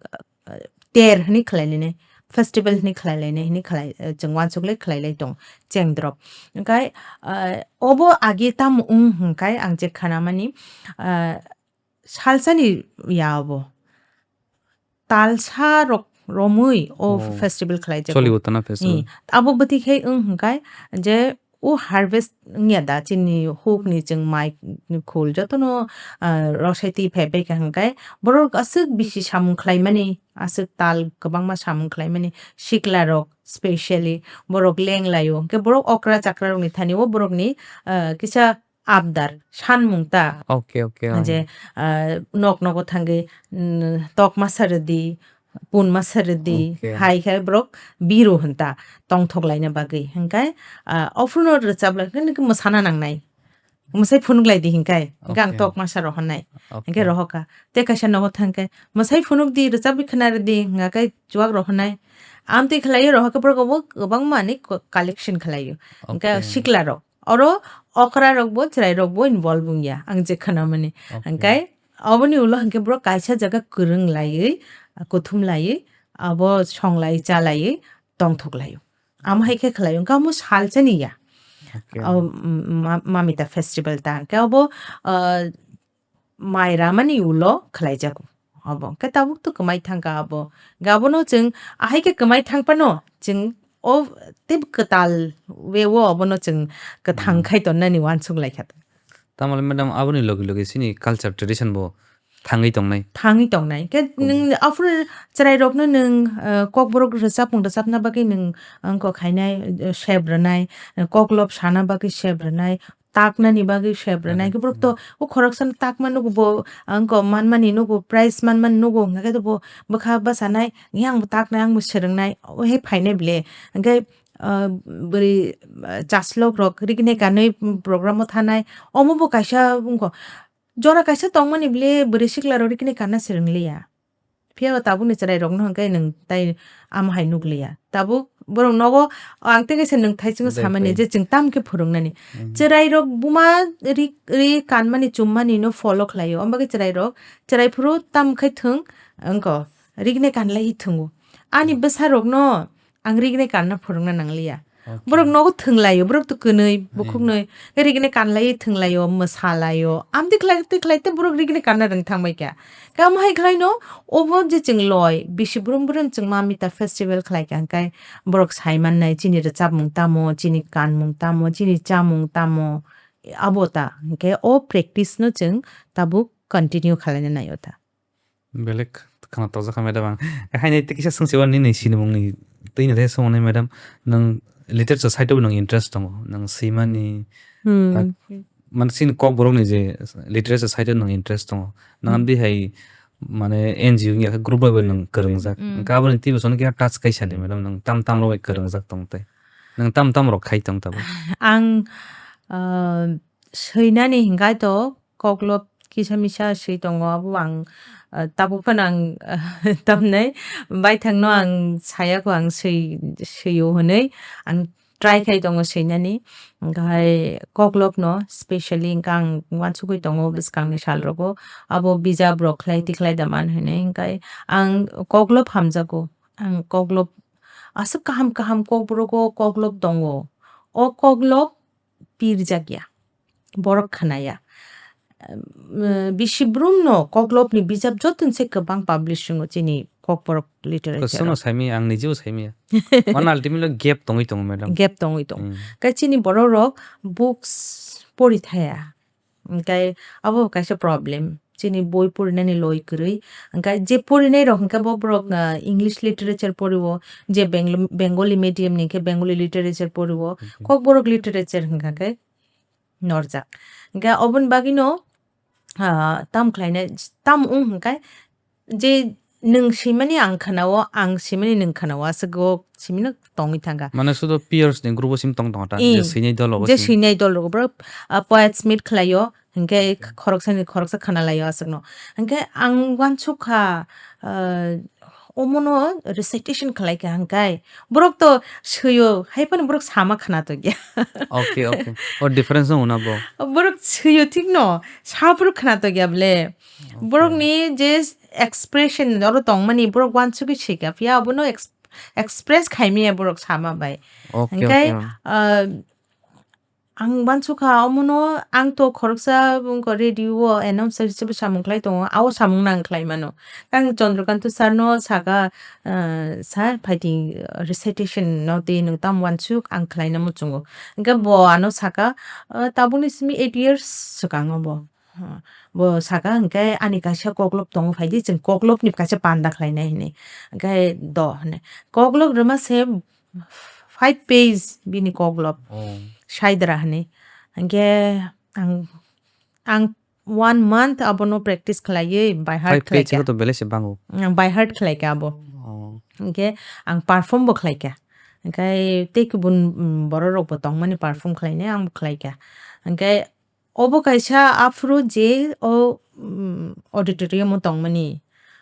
uh, ter hwnwi khlai lainai, festival hwnwi khlai lainai hwnwi khlai, eh, chwng uansuk lai khlai lai tong cheng drop. Hwnkhe, eh, obo agi tamo wng hwnkhe ang je khnamani, eh, salsani ya obo. Talsa rok romwi o, oh, festival khlai jago. Cholibo tana festival. Hmm. Abo bwtwi khe wng hwnkhe je o harvest wngya da, chini huk ni chwng mai ni khul jotono, ah, rosai twi phai bai kha hwnkhe borok aswk bisi samung khlai mani, aswk tal kwbangma samung khlai mani, sikla rok specially borok leng lai o, hwnkhe borok okra chakra rok ni thani o borok ni, ah, kisa abdar sanmung ta. Okay, okay, oh. Je, ah, nok nogo thangwi, mm, tok masa rwdi, pun masa rwdi, okay, hai khe borok biru hwn ta, tongthok laina bagwi. Hwnkhe, ah, ophuru no rwchap lai khe nokhe mwsana nangnai. Mwsai phunuk lai di hwnkhe, hwnkhe ang, okay, tok masa rohornai. Okay. Hwnkhe rohorkha. Tei kaisa nogo thangkhe, mwsai phunuk di, rwchapwi khwna rwdi, hwnkhe chuwak rohornai. Amtwi khlaiwi rohorkhe borok obo kwbangma ni co-, collection khlaio. Hwnkhe, okay, sikla rok. Oro okra rok bo, chwrai rok bo involve wngya, ang je khwnamani. Okay. Hwnkhe, oboni ulo hwnkhe borok kaisa jaga kwrwng laiwi, kuthum laiwi, abo songlai chalaiwi tongthok laio. Amo hai khe khlai, hwnkhe amo salsani ya. Okay. Abo, mm, ma-, mamita festival ta. Hwnkhe abo, ah, mai ramani ulo khlai jago. Abo hwnkhe tabuk to kwmai thangkha abo. Hwnkhe abono chwng ahai khe kwmai thang phano chwng o tei kwtal way o abono chwng kwthang, hmm, khai tonnani uansuk lai kha. Tamale madam, aboni logi logi chini culture tradition bo thangwi tongnai. Thangwi tongnai. Khe Kung- nwng aphuru chwrairokno nwng, eh, kokborok rwchapmung rwchapna bagwi nwng wngkok khainai, eh, sep rwnai, eh, koklop sana bagwi sep rwnai, taknani bagwi sep rwnai. Rwnai. Khe borok to Hmm. o khoroksano takma nugo bo, wngkok manmani nugo, prize manmani nugo, hwnkhe bo bwkha bwsanai, "Yang bo taknai, ang bo swrwngnai," o he phainai ble. Hwnkhe, ah, bwrwi, ah, chaslok rok riknai kanwi program o thanai, omo bo kaisa wngkok. Jora kaisa tongmani bwle bwrwi sikla rok riknai kanna swrwng liya. Phiya ba tabukni chwrai rokno hwnkhe nwng tai amo hai nuk liya. Tabuk borok nogo ang tei kaisa nwng thaichungo Dai, samani dai. je chwng tam khe phwrwngnani. Mhm. Chwrai rok buma ri, ri kanmani chummani no follow khlaio. Omo bagwi chwrai rok, chwrai phuru tam khai thwng wngkho riknai kanlai thwngo. Ani Mhm. bwsa rokno ang riknai kanna phwrwngna nangliya. Okay. Borok nogo thwnglaio, borok to kwnwi, Hmm. bukhuknwi. Khe riknai kanlaiwi thwnglaio, mwsalaio. Amtwi khlai, twi khlai tei borok riknai kanna rwng thangbai kha. Khe omo hai khlaino, obo je chwng loi, bisi brum brum chwng ma mita festival khlai kha, hwnkhe borok sai mannai, chini rwchapmung tamo, chini kanmung tamo, chini chamung tamo, abo ta. Hwnkhe o practice no chwng tabuk continue khlaina naio ta. Belek khana tojak kha, madam, ang. Haino tei kisa swngsi o nini sinimungni twi no tei swngo nai, madam, nwng literature side o nwng interest tongo, nwng swimani, Hmm. tak, mane chini kokborokni je literature side o nwng interest tongo. Nwng Hmm. amtwi hai, mane, N G O wngya khe group bai bo nwng kwrwngjak. Hmm. Hwnkhe aboni twibo sono kisa touch kaisa di, madam, nwng tam tam rok bai kwrwngjak tong tei. Nwng tam tam rok khai tong tabuk. Ang, ah, swinani hinkhai to, koklop kisa misa swi tongo, abo ang, ah, tabuk phano ang, tamnai baithangno ang saya kho, ang swi, swio hwnwi ang try khai tongo swinani. Hwnkhe hai koklopno specially hwnkhe ang uansugwi tongo bwskangni salrogo, abo bijap rok khlai tikhlai da man hwnwi. Hwnkhe ang koklop hamjago, ang koklop aswk kaham kaham kokborok o koklop tongo. O koklop pirjak ya, borok khna ya. Em, bisi brum no koklop ni bijap joto ni se kwbang publish wngo chini kokborok literature Kwchwngno o. Saimi, ang nijebo saimi ya. Mano ultimately gap tongwi tongo, madam. Gap tongwi tongo. Hmm. Khe chini borok rok books pori thaya. Hwnkhe abo kaisa problem. Chini boi porinani loi kwrwi. Hwnkhe je porinai rok hwnkhe bo borok, ah, English literature poriwo, je Benglo-, Bengali medium ni hwnkhe Bengali literature poriwo. Mhm. Kokborok literature hwnkha khe norjak. Hwnkhe oboni bagwino, ah, tam khlainai, tam wng hwnkhe je nwng swimani ang khwnao, ang swimani nwng khwnao, aswk o swimino tongwi thangkha. Mane sudo peers ni group o sim tong tong ta, je Ing, swinai dol rogo je sim. Swinai dol rogo, bro, ah, poets meet khlaio, hwnkhe Okay. Khoroksani khoroksa khwnalaio aswkno. Hwnkhe ang uansukha, ah, omono recitation khlaikha hwnkhe borok to swio, hai phano borok sama khwna tongya. Okay, okay. O difference no hwnna bo. Borok swio thikno, sa phuru khwna tongya ble. Okay. Borokni je expression oro tongmani borok uansugwi swikha, phiya abono ex-, express khaimaya borok sama bai. Okay, hwnkhe, okay. Ah, ang uansukha omono ang to khoroksa wngkha radio o announcer hisabe samung khlai tongo, abo samung no ang khlai mano. Ang Chandrakanta sir no saka, ah, "Sir, phaidi recitation no tei nwng tam uansuk ang khlaina muchungo." Hwnkhe bo ano saka, ah, tabukni simi eight years swkango bo. Ha, bo saka, hwnkhe ani kaisa koklop tongo, phaidi chwng koklopni kaisa panda khlainai hinwi. Hwnkhe do hwnwi. Koklop rwma se five page bini koklop. Oh. Saidra hwnwi. Hwnkhe ang, ang one month abono practice khlaiwi by heart Five page khlaikha. Khe to belai se bango. Ang by heart khlaikha abo. Oh. Hwnkhe ang perform bo khlaikha. Hwnkhe tei kubun, mm, borok rokbo tongmani perform khlainai, ang bo khlaikha. Hwnkhe Obo kaisa aphuru je o, mm, auditorium o tongmani.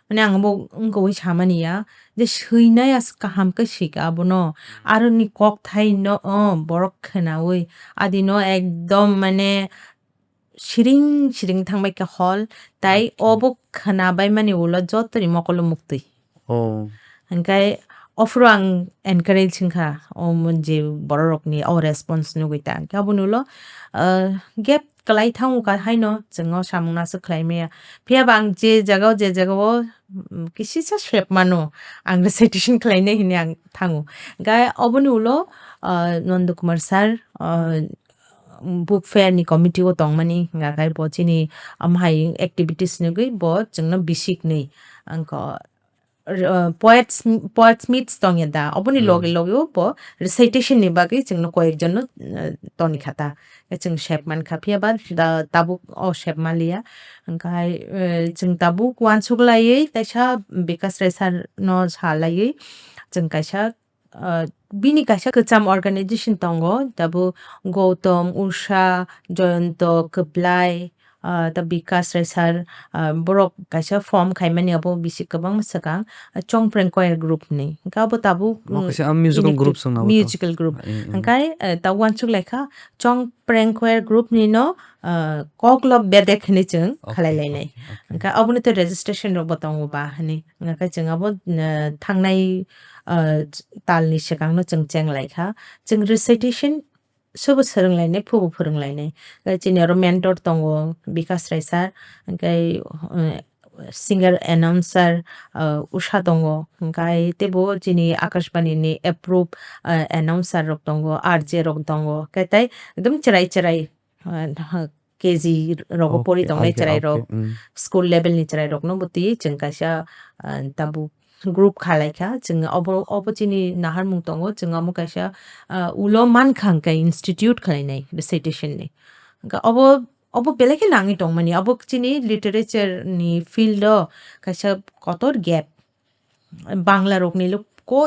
Mane ang bo wngkha wi samani ya, je swinai aswk kaham khe swikha abono. Aroni kokthai no, o, borok khwnawi. Adino ekdom mane siring siring thangbai kha hall. Tai Acha. Obo khwnabai mani ulo jotoni mokolo muktwi. Oh. Hwnkhe ophuru ang encourage wngkha, o mon je bororokni o response nugwi ta. Hwnkhe aboni ulo, ah, gap kwlai thango ka haino chwng o samung no aswk khlai maya. Phiya ba ang je jaga o, je jaga o, mm, kisisa sep mano, ang recitation khlainai hinwi ang thango. Hwnkhe oboni ulo, ah, Nanda Kumar sir, ah, book fair ni committee o tongmani, hwnka khe bo chini amhai activities nugwi bo chwngno bisiknwi, angkho, r-, uh, poets, poets meets tongya da, oboni Hmm. loge loge o bo recitation ni bagwi chwngno koyekjon no, uh, toni kha ta. Chwng sep man kha, phiya ba da tabuk o sep maliya. Hwnka hai, uh, chwng tabuk uansuk laiwi, taisa Bikash Rai sir no sa laiwi, chwng kaisa, uh, bini kaisa kwcham organization tongo, tabuk Gautam, Usha, Joyonto, Kwplai, ah, ta Bikash Rai sir, ah, borok kaisa form khaimani abo bisi kwbangma swkang, ah, Chongpreng Choir Group ni. Hwnkhe abo tabuk, Bo mm, kaisa, ah, musical inactive group swng abo to. Musical group. Ah, eh, eh. Hwnkhe, eh, ta uansuk laikha Chongpreng Choir Group ni no, ah, Koklo Bedek hinwi chwng Okay, khalai lainai. Okay, okay. Hwnkhe aboni to registration rok bo tongo ba hinwi. Hwnkhe chwng abo, eh, thangnai, eh, tal ni swkang no chwng cheng laikha. Chwng recitation sobo swrwng lainai, phubo phwrwng lainai. Hwnkhe chini oro mentor tongo, Bikash Rai sir, hwnkhe, eh, singer announcer, eh, Usha tongo, hwnkhe teibo chini Akashbani ni approve, eh, announcer rok tongo, R J rok tongo, hwnkhe tei ekdom chwrai chwrai, eh, K G rogo pori Okay, tongnai okay, chwrai rok, okay, mm. School level ni chwrai rok no bo twi chwng kaisa, eh, tabuk group khalai kha, chwng obo, obo chini naharmung tongo, chwng omo kaisa, ah, ulo man kha hwnkhe institute khlainai recitation ni. Hwnkhe obo, obo belai khe nangwi tongmani, obo chini literature ni field o kaisa kotor gap. Bangla rok ni lo ko,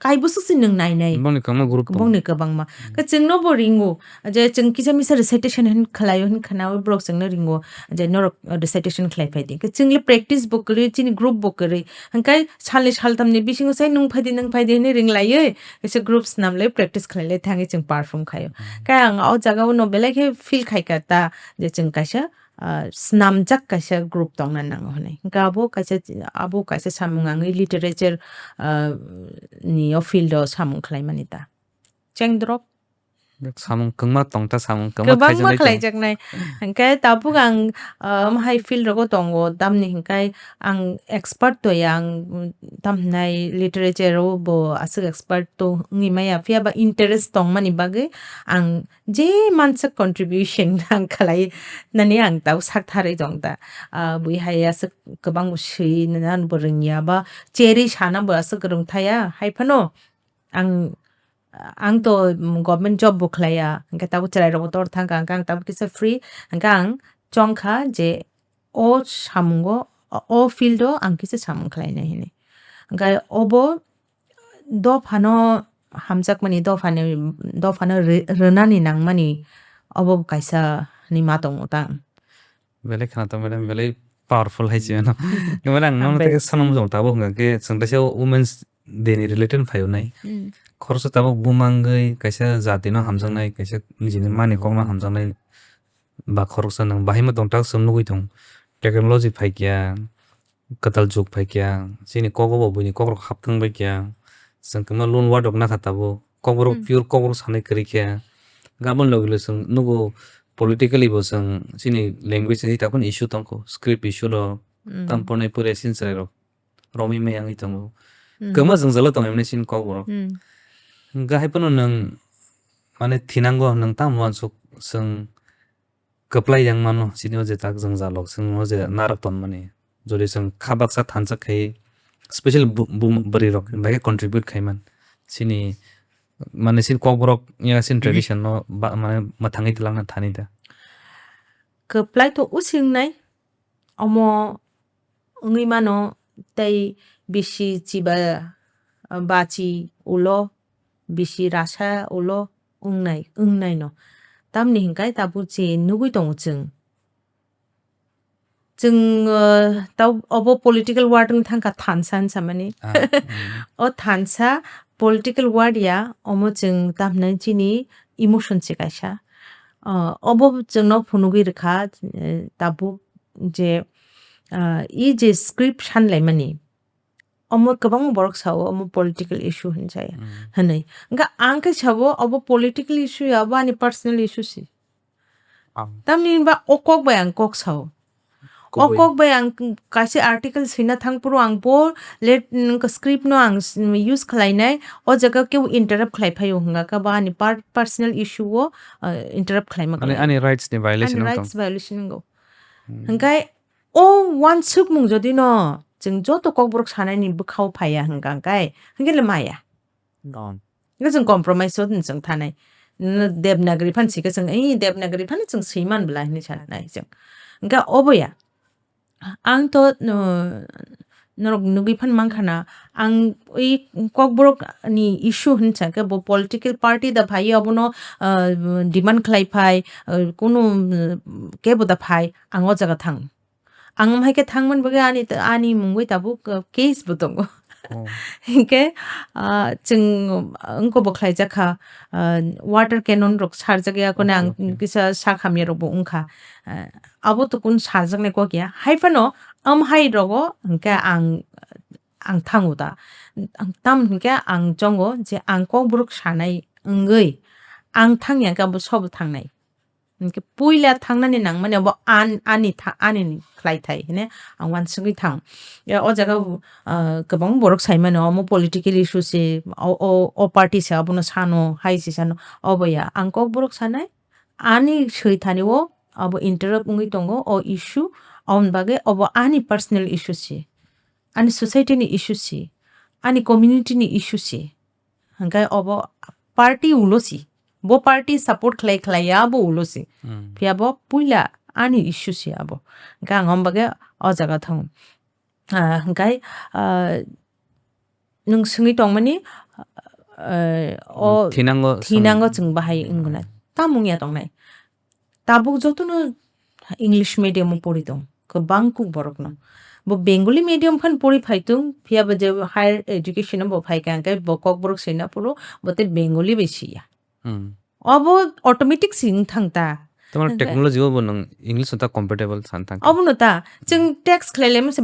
kai bwswk se nwng nainai. Bongni kwbangma group tongo. Bongni kwbangma. Hmm. Khe chwngno bo ringo, je chwng kisa misa recitation hin khlaio hin khwnaui borok chwngno ringo, je norok recitation khlai phai di. Khe chwngno practice bo kwrwi, chini group bo kwrwi. Hwnkhe salni saltamni bisingo sai nwng phai di, nwng phai di hinwi ring laiwi, kaisa group snam lai practice khlai lai thangwi chwng perform khaio. Hmm. Khe ang o jaga o no belai khe feel khai kha ta, je chwng kaisa, ah, snamjak kaisa group tongna nango hinwi. Hwnkhe abo kaisa, abo kaisa samung ang literature, ah, ni o field o samung khlai mani ta. Cheng drop. Samung kwbangma tong ta, samung kwbangma Kwbangma khaijaknai tong. Khlaijaknai. Hwnkhe tabuk ang, ah, omo hai field rogo tongo, tamni hwnkhe ang expert to ya, ang, mm, tam hinai literature o bo aswk expert to wngwi maya, phiya ba interest tongmani bagwi ang je mansa contribution ang khlai nani ang tabuk sak tharwi tong ta. Ah, bui hai aswk kwbang bo swi nani bo rwngya ba cherwi sana bo aswk rwngthaya, hai phano ang, ang to, mm, government job bo khlaiya, hwnkhe tabuk chwrai rokbo tor thangkha, hwnkhe ang tabuk kisa free, hwnkhe ang chongkha je o samungo, o, o field o ang kisa samung khlainai hinwi. Hwnkhe obo dophano hamjakmani, dophani, dophano rw-, rwnani nangmani obo kaisa hinwi ma tongo tang. Belai khana tong, belai, belai powerful hai se ano. Kemara ang nono Hambai. Tei sanam jong tabo hwnga khe chwng teisa Women's Day ni related phaio nai. Mm. Khoroksa tabuk bumangwi kaisa jati no hamjaknai, kaisa nijini mani kok no hamjaknai ba khoroksa nwng bahai ma tong tak chwng nugwi tong. Technology phaikya, kwtal jug phaikya, chini kogo bo buini kokrok hapthang baikya, chwng kwma loan word rok nakha tabuk, kokrok Hmm. Pure kokrok sanai kwrwi khe, gabon logi lo chwng nugo politically bo chwng chini language ni takhun issue tongkho, script issue rok, Hmm. Tam pornai pore sin chwrai rok romwi maya wngwi tongo, Hmm. Kwma jwngjalo tongmani chini kokrok. Hmm. Hwnkhe hai phano nwng mane thinango nwng tamo uansuk chwng kwplai yang mano, chini o je tak jwngjal rok, chwng o je narwk tonmani. Jodi chwng kha baksa thansa khai, special bu-, bu-, bwrwi rok bai khe contribute khai man. Chini, mane chini kokborok ya chini Hmm. tradition no ba-, mane mwthangwi twlangna thani da. Kwplai to using nai, omo wngwi mano tei bisi chiba, ah, bachi ulo, bisi rasa ulo wngnai, wngnaino. Tamni hwnkhe tabuk je nugwi tongo chwng. Chwng, ah, tau obo political word wng thangkha thansa hinsamani. Ah, mm. O thansa political word ya, omo chwng tamhinai chini emotion se kaisa. Ah, obo chwngno phunugwi rwkha, eh, tabuk je, ah, i je script sanlaimani, omo kwbangma borok sao, omo political issue hinwi saya, Mm. hinwi. Hwnkhe ang khe sao, obo political issue ya, obo ani personal issue se. Ah. Tamni hwnba o kok bai ang kok sao. O kubui. Kok bai ang kaisa article swina thang phuru ang bo let, mm, script no ang s-, use khlai nai, o jaga kebo interrupt khlai phai o hwnga khe bo ani par-, personal issue o, uh, interrupt khlai ma Ani, khlai. Ani rights ni violation Ani wng tong. Rights violation wngo. Hmm. Hwnkhe o uansukmung jodi no chwng joto kokborok sanai ni bwkha o phai ya hwnka hwnkhe, hwnkhe le maya. Hwnkhe chwng compromise o chwng thanai. Devanagari phan sika chwng, "Ei, Devanagari phan chwng swi man bwla," hinwi sanai chwng. Hwnkhe obo ya. Ang to, no, norok nugwi phan mankha na, ang ui kokborok ni issue hinsa khe bo political party da phai abono, ah, demand khlai phai, ah, kunu, mm, kebo da phai, ang o jaga thang. Ang wng hai khe thangmani bagwi ani ta-, ani mungwi tabuk, uh, case bo tongo. Oh. Hinkhe, uh, chwng, uh, wngkha bo khlaijak kha, uh, water cannon rok sarjak ya, kone ang Okay, okay. kisa sak hamya rok bo wngkha. Uh, abo to kun sarjaknai kok ya. Hai phano, am hai rogo hinkhe ang, ang thango ta. Ang tam hinkhe ang chongo je ang kokborok sanai wngwi ang thang ya khe abo sobo thangnai. Hinkhe puila thangnani nangmani abo an-, ani tha-, ani ni khlai thai hine ang uansugwi thang. Ya, o jaga, ah, kwbang borok sai mano, omo political issue se, o, o, o party se abono sano, hai se sano, obo ya. Ang kokborok sanai, ani swi thani o abo interrupt wngwi tongo, o issue, aboni bagwi obo ani personal issue se, ani society ni issue se, ani community ni issue se. Hwnkhe obo party ulo si. Bo party support khlai khlai ya bo ulo si. Hmm. Phiya bo puila ani issue si abo. Hwnkhe ang omo bagwi o jaga thango. Ah, hwnkhe, ah, nwng swngwi tongmani, ah, o Thinango swng- thinango chwng bahai wngna. Tamung ya tongnai. Tabuk jotono English medium o pori tong, kwbang kuk borokno. Bo Bengali medium phan pori phai tong, phiya bo je higher education o bo phai kha, hwnkhe bo kokborok sina phuru bo tei Bengali bai siya. Hmm. Obo automatic si wng thang ta. Tamar Hwnkhe technology o bo nwng English o ta compatible san thang kha. Obono ta, chwng text khlai lai masa,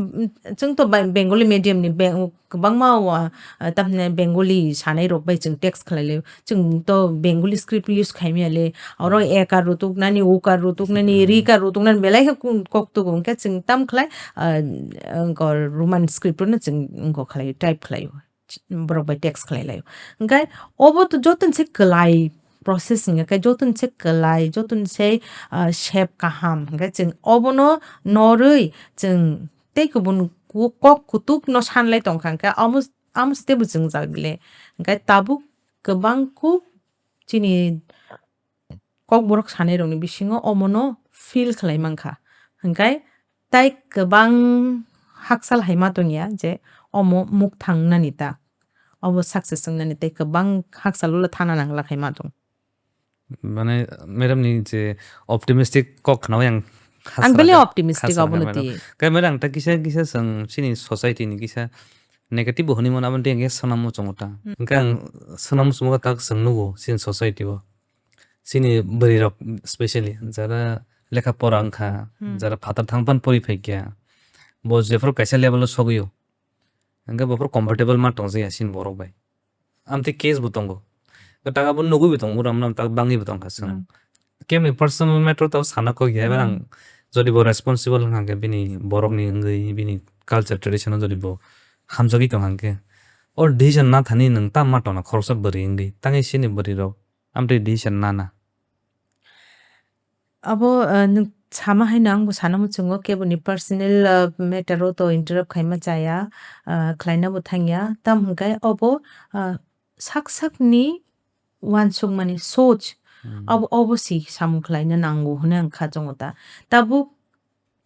chwng to Ba-, Bengali medium ni, Beng-, kwbangma wa, ah, tamni Bengali sanai rok bai chwng text khlai lai. Chwng to Bengali script use khai maya le. Oro Hmm. ekar rutuk nani, ukar rutuk nani, Hmm. rikar rutuk nani, belai khe kun-, kok tugo. Hwnkhe chwng tam khlai, ah, wngkha Roman script no chwng wngkha khlai, type khlai o. Borok bai text khlai lai o. Hwnkhe obo to joto se kwlai process hwnkhe joto se kwlai, joto se, ah, sep kaham. Hwnkhe chwng obono norwi chwng tei kubun ku-, kok kutuk no san lai tong kha. Hwnkhe amo, amo se teibo chwng jak le. Hwnkhe tabuk kwbang kuk chini kokborok sanai rokni bisingo omono feel khlai mankha. Hwnkhe tai kwbang hakchal hai ma tongya je omo mukthang wngnani ta, obo success wngnani tei kwbang hakchal ulo thana nangla khai ma tong. Mane, madam ni je optimistic kok khnawi ang Ang belai hasalaga, optimistic hasalaga, obono madam. Twi. Khe madam, ta kisa, kisa chwng chini society ni kisa negative bo hwnwi mano, aboni tei ang khe swnam muchungo ta. Hmm. Hwnkhe ang swnam muchungo ta chwng nugo chini society o. Chini bwrwi rok specially jara lekha pora wngkha, Hmm. jara phatar thang pan pori phai kha. Bo jephuru kaisa level o sogwi o. Hwnkhe bophuru comfortable ma tongjakya chini borok bai. Amtwi case bo tongo. Kwtal abo nugwi bo tongo, ram ram tak bangwi bo tongkha chwng. Hmm. Kemni personal matter to sana kok ya, Hmm. ang jodi bo responsible wngkha khe bini borokni wngwi bini culture tradition o jodi bo hamjagwi tongkha khe, o decision na thani nwng tamo ma tongna khoroksa bwrwi wngwi, tangwi chini bwrwi rok amtwi decision nana. Abo, ah, nwng sama haino angbo sana muchungo, keboni personal, ah, matter o to interrupt khaima chaya, ah, khlaina bo thangya. Tamo hwnkhe obo, ah, sak sakni uansukmani soch, Hmm. abo, obo si samung khlaina nango hwnwi ang kha chongo ta. Tabuk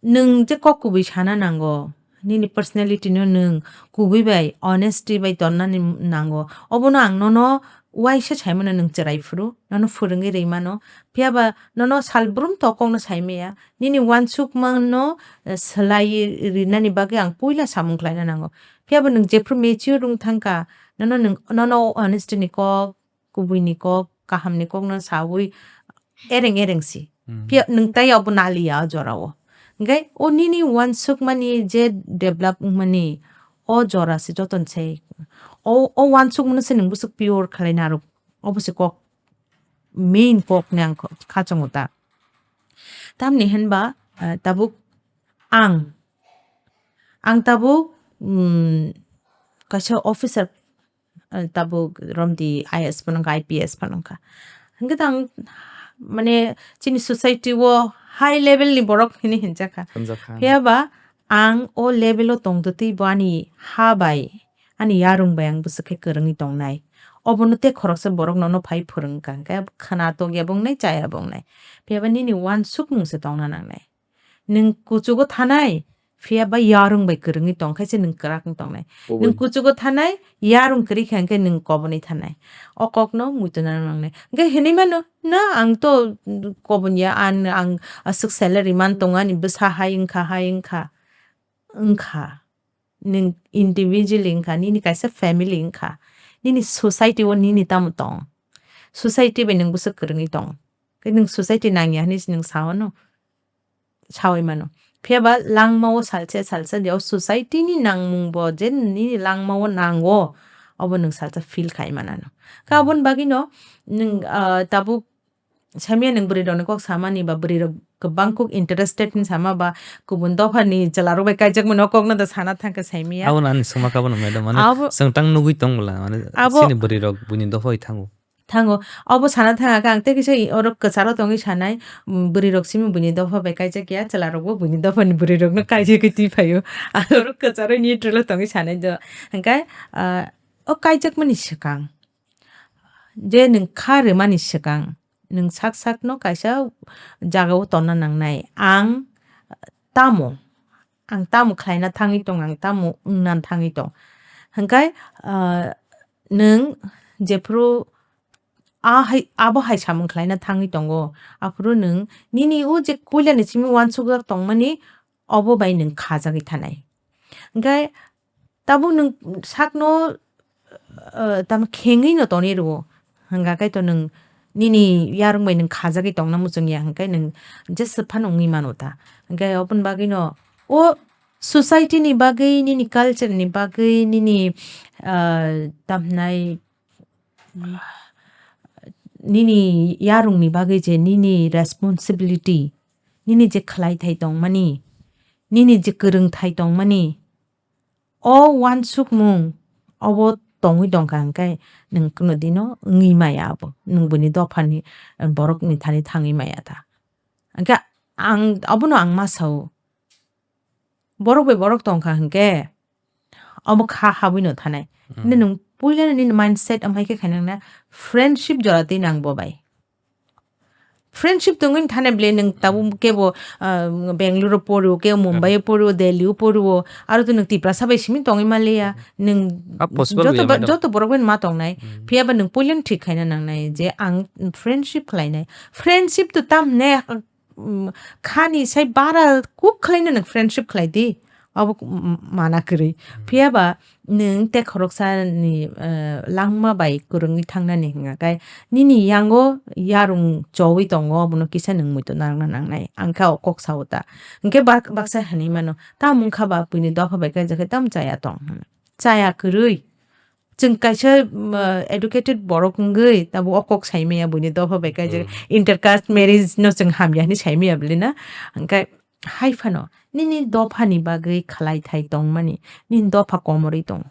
nwng je kok kubui sana nango, nini personality no nwng kubui bai, honesty bai tonnani nango. Obono ang nono uaisa saimano nwng chwrai phuru, nono phwrwngwi rwi mano. Phiya ba nono salbrum to kokno saimaya, nini uansukmano, eh, swlaiwi rinani bagwi ang puila samung khlaina nango. Phiya ba nwng jephru mature wng thangkha, nono nwng, nono honesty ni kok, kubui ni kok, kaham ni kok no sawi ereng ereng si. Hmm. Phiya nwng tai abo naliya o jora o. Hwnkhe o nini uansukmani je develop wngmani o jora se joto ni se. O, o uansukmano se nwng bwswk pure khlai narwk. Obo se kok, main kok ni ang kha chongo ta. Tamni hinba, ah, tabuk ang, ang tabuk, mm, kaisa officer, eh, tabuk romdi I A S phano wngkha, I P S phano wngkha. Hwnkhe tang, mane, chini society o high level ni borok hini hinjakha. Hinjakha. Phiya ba ang o level o tongtwtwi bo ani ha bai, ani yarung bai ang bwswk khe kwrwngwi tongnai. Obono tei khoroksa borok nono phai phwrwngkha, hwnkhe khwna tokya bo wngnai, chaya bo wngnai. Phiya ba nini uansukmung se tongna nangnai. Nwng kuchugo thanai, phiya ba yarung bai kwrwngwi tong khe se nwng kwrak wng tongnai. Oboni. Nwng kuchugo thanai, yarung kwrwi kha hwnkhe nwng kobonwi thanai. O kokno muitu nang nangnai. Hwnkhe hinwi mano, na ang to kobon ya, an, ang aswk salary man tongo, ani bwsa hai wngkha, hai wngkha. Wngkha. Nwng individually wngkha, nini kaisa family wngkha. Nini society o nini tamo tong? Society bai nwng bwswk kwrwngwi tong? Khe nwng society nangya hinwi se nwng sao no? Saui mano. Phiya ba langma o salsa salsa je o society ni nangmung bo je nini langma o nango, obo nwng salsa feel khai manano. Khe aboni bagwi no nwng, ah, tabuk saimya nwng bwrwi rokni kok samani ba bwrwi rok kwbang kok interested hin sama ba kubun dopha ni chwla rok bai kaijak mano kok no da sana thangkhe saimya. Abo no ani swma kabo no madam mane abo swng tang nugui tong bwla mane abo sini bwrwi rok buini dopha bai thango. Thango. Obo sana thang khe ang tei kisa i-, oro kwcharo tongwi sanai, mm, bwrwi rok simi buini dopha bai kaijak ya, chwla rok bo buini dopha ni bwrwi rok no kaijagwi twi phaio. Ang oro kwcharo neutral o tongwi sanai do. Hwnkhe, ah, o kaijak mani swkang, je nwng kha rwmani swkang, nwng sak sakno kaisa jagao tonna nangnai. Ang tamo, ang tamo khlaina thangwi tong, ang tamo wngna thangwi tong. Hwnkhe, ah, nwng jephru a hai, abo hai samung khlaina thangwi tongo, aphuru nwng nini o je puilani simi uansukjak tongmani, obo bai nwng khajagwi thanai. Hwnkhe tabuk nwng sakno, eh, tamo khengwi no tonwi rwo. Hwnkha khe to nwng nini yarwng bai nwng khajagwi tongna muchung ya, hwnkhe nwng jesa phano wngwi mano ta. Hwnkhe oboni bagwi no o society ni bagwi, nini culture ni bagwi, nini, ah, tamhnai, nini yarwng ni bagwi je nini responsibility, nini je khlai thai tongmani, nini je kwrwng thai tongmani, o uansukmung obo tongwi tongkha hwnkhe nwng kunu dino wngwi maya abo. Nwng buini dophani borokni thani thangwi maya ta. Hwnkhe ang, abono ang ma sao. Borok bai borok tongkha hwnkhe omo kha habwi no thanai. Hmm. Nini nwng puila nini mindset amhai khe khainang na friendship jora twi nang bo bai. Friendship tongwi thane bwle nwng tabuk kebo, ah, Bangalore o porio, kebo Mumbai o porio, Delhi o porio, aro to nwng Tiprasa bai simi tongwi manliya. Nwng joto ba-, joto borok bai ma tongnai. Hmm. Phiya ba nwng puilano thik khaina nangnai je ang friendship khlainai. Friendship to tam ne, um, khani sai bara kuk khlaina nwng friendship khlai di. Abo, mm, mana kwrwi. Hmm. Phiya ba nwng tei khoroksa ni, eh, langma bai kwrwngwi thangnani hwnga khe nini yango yarwng chowi tongo, abono kisa nwng muitu nangna nangnai. Ang khe o kok sao ta. Hwnkhe bak-, baksa hinwi mano, "Tamo wngkha ba buini dopha bai khe, je khe tamo chaya tong?" hwnwi. Chaya kwrwi. Chwng kaisa, mm, educated borok wngwi tabuk o kok sai maya buini dopha bai khe, je, hmm, intercaste marriage no chwng hamya hinwi sai maya bwle na. Hwnkhe hai phano nini dophani bagwi khlai thai tongmani, nini dopha komorwi tongo,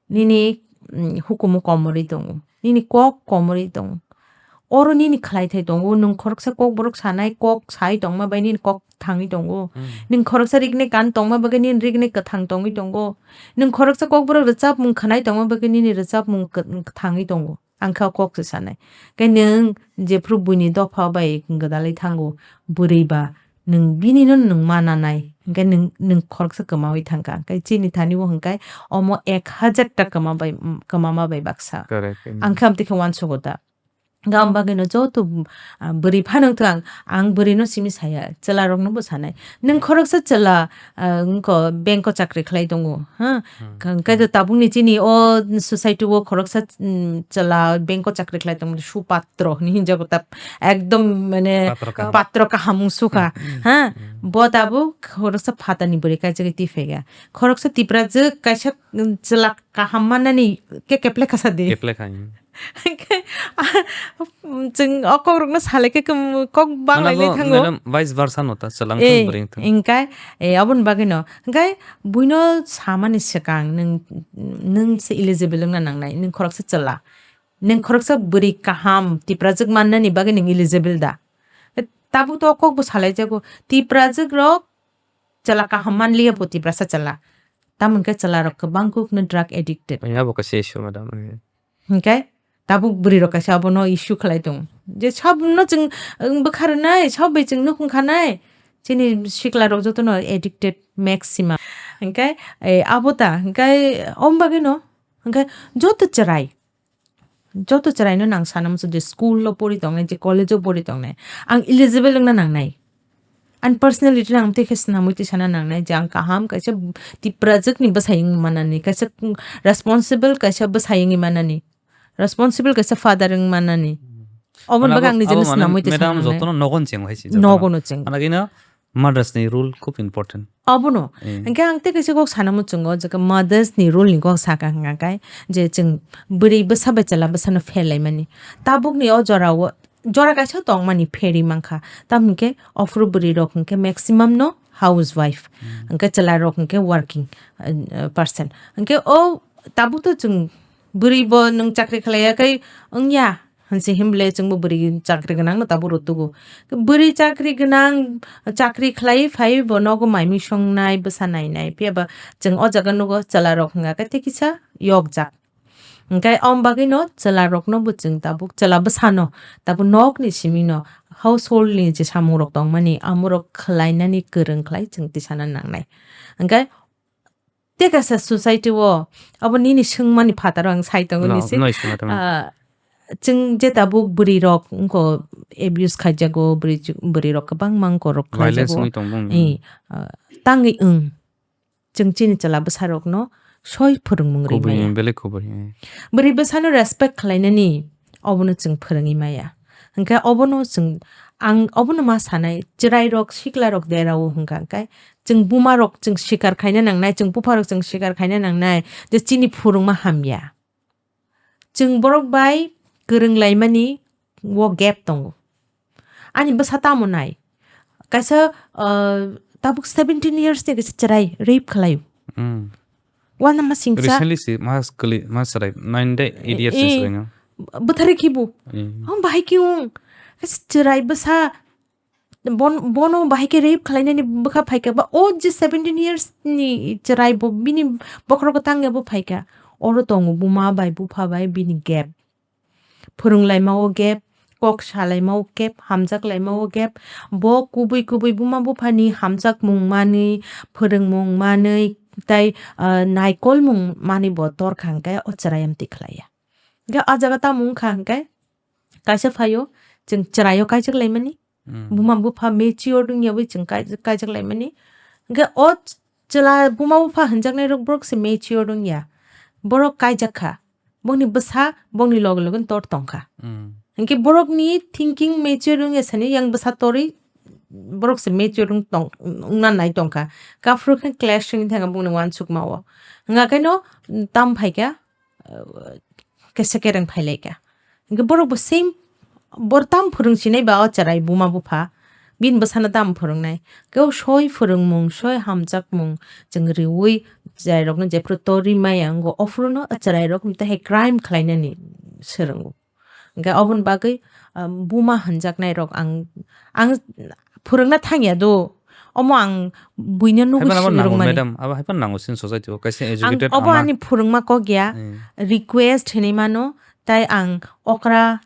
nini, mm, hukumu komorwi tongo, nini kok komorwi tongo. Oro nini khlai thai tongo, nwng khoroksa kokborok sanai, kok sai tongma bai nini kok thangwi tongo. Hmm. Nwng khoroksa rigni kan tongma bagwi nini rigni kwthang tongwi tongo. Nwng khoroksa kokborok rwchapmung khwnai tongma bagwi nini rwchapmung kw-, kwthangwi tongo. Ang khe o kok se sanai. Khe nwng jephru buini dopha bai gwdalwi thango, bwrwi ba nwng bini no nwng ma nanai, hwnkhe nwng, nwng khoroksa kwmawi thangkha. Hwnkhe chini thani o hwnkhe omo ek hajar ta kwma bai, kwmama bai baksa. Correct. Ang khe amtwi khe uansugo ta. Gam bagwi no joto, ah, bwrwi phano wngthang, ang bwrwi no simi saya, chwla rok no bo sanai. Nwng khoroksa chwla, ah, wngkho bank o chakri khlai tongo, ha? Hmm. Kha-, hwnkhe to tabukni chini o society o khoroksa, mm, chwla bank o chakri khlai tongo, supatro hinwi hinjago ta, ekdom mane patro kaham. Patro kaham wng sukha, hmm, ha? Hmm. Bo tabuk khoroksa phatani bwrwi kaisa khe tiphega. Khoroksa Tiprajwk kaisa, mm, chwla kaham mannani khe keple kasa di. Keple kha, hmm. Hwnkhe, ah, chwng o kokrokno salai khe kwm-, kok bang Mane lailai bo thango. Madam vice versa no ta, chwlang Eh, thung, bwrwi thung. Hwnkhe, eh, aboni bagwino. Hwnkhe buino samani swkang nwng, nwng se eligible wngna nangnai, nwng khoroksa chwla. Nwng khoroksa bwrwi kaham, Tiprajwk mannani bagwi nwng eligible da? Tabuk to o kokbo salaijago. Tiprajwk rok chwla kaham manliya bo Tiprasa chwla. Tamoni khe chwla rok kwbang kukno drug addicted. Ya, bo kaisa issue, madam. Eh. Hwnkhe tabuk bwrwi rok kaisa abono issue khlai tongo. Je sabno chwng, um, bwkha rwnai, sab bai chwng nukhung khanai. Chini sikla rok jotono addicted maximum. Hwnkhe, eh, abo ta, hwnkhe om bagwino, hwnkhe joto chwrai. Joto chwraino nang sana muchung je school o pori tongnai, je college o pori tongnai. Ang eligible wngna nangnai. Ani personality no ang tei khe swnamwi twi sana nangnai je ang kaham kaisa Tiprajwkni bwsai wngwi manani, kaisa responsible kaisa bwsai wngwi manani, responsible kaisa father wngwi manani. Oboni Mane bagwi abo, ang nijeno abo mane swnamwi twi sana madam nangnai. Jotono nogon cheng hai si, jotono. Nogono cheng. Mane khe no mothers ni role khub important. Abono. Eh. Hwnkhe ang tei kaisa kok sana muchungo je mothers ni role ni kok saka hwnkha khe je chwng bwrwi bwsa bai chwla bwsano pherlaimani. Tabukni o jorao jora kaisa tongmani pherwi mankha. Tamo hwnkhe ophuru bwrwi rok hwnkhe maximum no housewife. Hmm. Hwnkhe chwla rok hwnkhe working, uh, person. Hwnkhe o tabuk to chwng bwrwi bo nwng chakri khlaiya khe wngya. Hwnse himle chwngbo bwrwi chakri gwnang no tabuk rw tugo. Bwrwi chakri gwnang chakri khlai phai bo nogo mai mui songnai bwsa nainai. Phiya ba chwng o jaga nugo chwla rok hwnkha khe tei kisa yokjak. Hwnkhe om bagwi no chwla rokno bo chwng tabuk chwla bwsano tabuk nokni simi no household ni je samung rok tongmani amorok khlainani kwrwng khlai chwng tisana nangnai. Hwnkhe tei kaisa society o abo nini swngmani phataro ang sai tongo No, nisi. No, issue, madam. Ah, chwng je tabuk bwrwi rok wngkho abuse khaijago, bwrwi ju-, bwrwi rok kwbangma wngkho rok Violence khlaijago. Wngwi tong bung. Eh, ah, tangwi wng. Chwng chini chwla bwsarokno soi phwrwngmung rwi Kubui, maya. Belai kubui, eh. Bwrwi bwsano respect khlainani obono chwng phwrwngwi maya. Hwnkhe obono chwng, ang obono ma sanai, chwrairok, siklarok derao hwnkha khe chwng bumarok chwng sikar khaina nangnai, chwng bupharok chwng sikar khaina nangnai je chini phwrwngma hamya. Chwng borok bai kwrwng laimani o gap tongo. Ani bwsa tamo nai? Kaisa, uh, tabuk seventeen years ni kaisa chwrai rape khlaio. Mm. Uanama singcha. Recently si mas kwli, mas chwrai nine day eight years Eh, ni chwrai no. Bwthari khibu. Mm. Hom bahai ki wng. Kaisa chwrai bwsa Bon-, bono bahai khe rape khlainani bwkha phaikha ba, o je seventeen years ni chwrai bo bini bokhorogo tangya bo phaikha. Oro tongo buma bai bupha bai bini gap. Phwrwnglaima o gap, kok salaima o gap, hamjaklaima o gap. Bo kubui kubui buma buphani hamjakmung manwi, phwrwngmung manwi, tai, ah, naikolmung manwi bo torkha hwnkhe o chwrai amtwi khlaiya. Hwnkhe o jaga tamo wngkha hwnkhe, kaisa phaio, chwng chwraio kaijak laimani, Mm. buma bupha mature wngya bai chwng kai-, kaijak laimani. Hwnkhe o ch-, chwla buma bupha hwnjaknai rok borok se mature wngya. Borok kaijak kha. Bongni bwsa, bongni loge loge tor tongkha. Mm. Hwnkhe borokni thinking mature wngya sani yang bwsa torwi borok se mature wng tong, wngna nai tongkha. Kaphuru khe clash wngwi thangkha bongni uansukma o. Hwnga khe no tam phaikha, uh, kesa kereng phailaikha. Hwnkhe borok bo same, bor tam phwrwng sinai ba o chwrai buma bupha, bini bwsano tam phwrwngnai. Khe o soi phwrwngmung, soi hamjakmung chwng riui chwrairokno jephru torwi maya wngo, ophruno o chwrairok tei hai crime khlainani swrwngo. Hwnkhe oboni bagwi, um, buma hwnjaknairok ang, ang phwrwngna thangya do. Omo ang buino nugwi Haiphano abo nango, swrwngmani. Madam, abo haiphano nango chini society o, kaisa Ang educated obo ama. Ani phwrwngma kok ya, Hmm. request hinwi mano, tai ang okra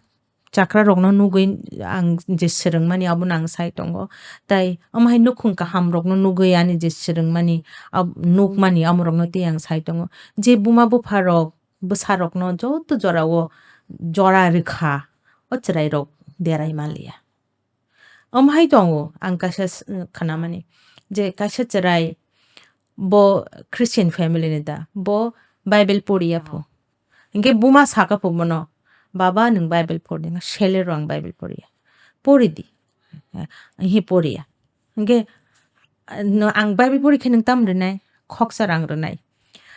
chakra rokno nugwi ang je swrwngmani abono ang sai tongo. Tai omo hai nukhung kaham rokno nugwi ani je swrwngmani, ab-, nukmani amorokno tei ang sai tongo. Je buma bupha rok, bwsa rokno joto jorao jora rwkha, o chwrai rok derai manliya. Omo hai tongo, ang kaisa s-, khnamani je kaisa chwrai bo Christian family ni da, bo Bible poriya pho. Hwnkhe buma saka pho bono, "Baba, nwng Bible pori di." "Sele rw ang Bible poriya." "Pori di." Hwnkhe poriya. Hwnkhe, no, ang Bible pori khe nwng tam rwnai? Khoksa rang rwnai.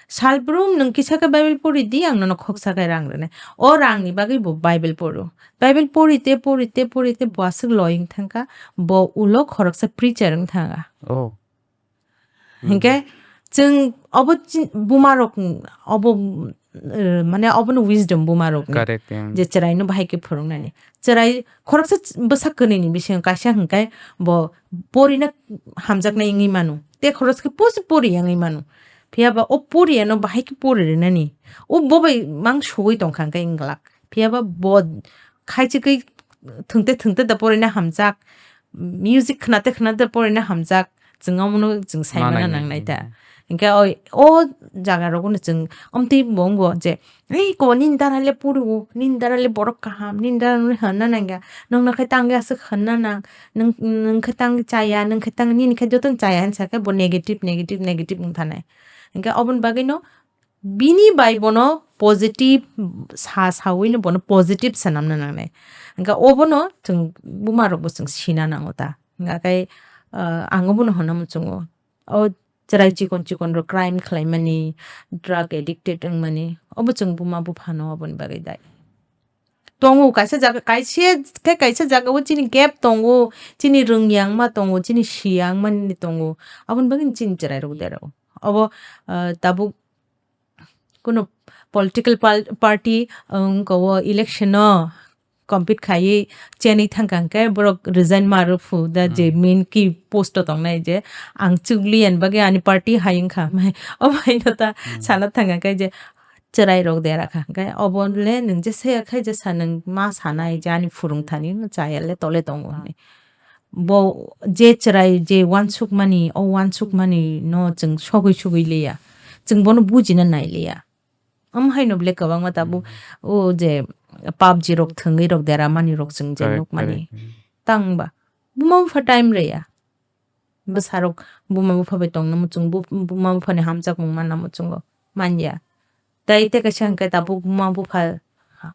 Salbrum nwng kisa khe Bible pori di, ang nono khoksa khe rang rwnai. O rangni bagwi bo Bible poro. Bible pori te, pori te, pori te bo aswk loi wng thang kha, bo ulo khoroksa preacher wng thang kha. Oh. Hinkhe chwng obo chin-, bumarok n-, obo, eh, mane obono wisdom bumarokni. Correct, yeah. Je chwraino bahai khe phwrwngnani. Chwrai khoroksa ch-, bwsa kwnwini bisingo kaisa hinkhe bo porina hamjaknai wngwi mano. Tei khoroksa khe post pori wngwi mano. Phiya ba o poriyano bahai khe pori rwnani. O bo bai mang sugwi tong kha hinkhe wng glak. Phiya ba bo khaichigwi thwngte thwngte da porina hamjak. Music khnate khnate porina hamjak. Chwng omono chwng saimana nangnai ta. Hinkhe oi, o jaga rogono chwng omtwi bo wngo je, "Ei ko nini dara le puru, nini dara le borok kaham, nini dara nini hwnna nangya, nwng nokhe tangwi aswk hwnna nang, nwng, nwng khe tangwi chaya, nwng khe tang, nini khe jotono chaya," hinsa khe bo negative, negative, negative wng thanai. Hinkhe oboni bagwino bini bai bono positive sa sawi no bono positive swnamna nangnai. Hinkhe obono chwng buma rokbo chwng sina nango ta. Hinkhe khe, ah, ang obono hwnna muchungo. O chwrai chikon chikon rok crime khlaimani, drug addicted wngmani, obo chwng buma buphano oboni bagwi dai. Tongo kaisa jaga, kaisa khe kaisa jagao chini gap tongo, chini rwngyangma tongo, chini siyangmani tongo. Aboni bagwi chini chwrai rok derao. Obo, ah, tabuk Kuno political pal-, party, um, ko election no compete khaiwi chenwi thangkha hwnkhe borok resign ma rw phu da je Hmm. main key post o tongnai je ang chukli ani bagwi ani party hai wngkha. Omo hai no ta Hmm. sana thangkha khe je chwrai rok dera kha hwnkhe obo le nwng je saya khai je sa nwng ma sanai je ani phwrwng thani no chaya le tole tongo hinwi. Bo je chwrai je uansukmani, o uansukmani no chwng sogwi sugwi liya. Chwng bono bujina nai liya. Omo hai no bele kwbangma tabuk Hmm. o je pubg rok thwngwi rok dera mani rok chwng je Correct, nukmani. correct. Hmm. Tang ba buma bupha time rwya. Bwsarok buma bupha bai tongna muchung, bu-, buma buphani hamjakmung manna muchungo. Manya. Tei tei kaisa hwnkhe tabuk buma bupha, ah,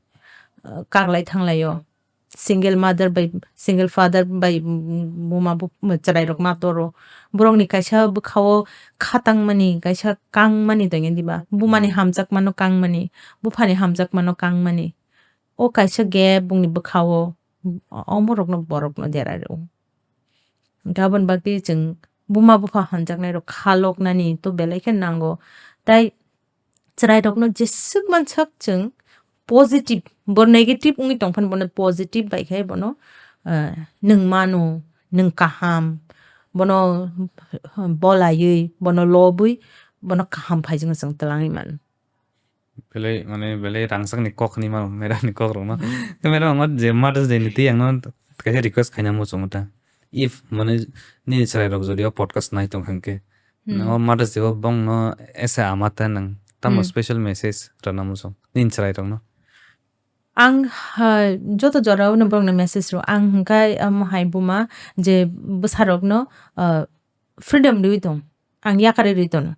kaglai thanglaio. Single mother bai, single father bai, mm, buma bu-, chwrairok ma toro. Borokni kaisa bwkhao khatangmani, kaisa kangmani tongya diba? Bumani Hmm. hamjakmano kangmani, buphani hamjakmano kangmani. O kaisa gap bongni bwkhao, omorokno borokno dera rw. Gabon bagwi chwng buma bupha hamjaknairok khaloknani to belai khe nango. Tai chwrairokno jeswk mansak chwng positive, bo negative wngwi tongphano bono positive bai khe bono, ah, nwng mano, nwng kaham, bono bolaiwi, bono lobwi, bono kaham phaijwkno chwng twlangwi mano. Belai, mane, belai rangchakni kok hinwi mano, madam ni kok rokno. Khe madam, ang je Mother's Day ni twi ang no kaisa request khaina muchungo ta. If, mane, nini chwrai rok jodi o podcast nai tong kha hwnkhe, Hmm. no Mother's Day o bong no esa ama ta nang, tamo Hmm. special message rwna muchung, nini chwrai rok no. Ang, ha, joto jora o no borok no message rw, ang hwnkhe, um, hai buma je bwsa rok no, uh, freedom rwi tong, ang yakarwi rwi tono.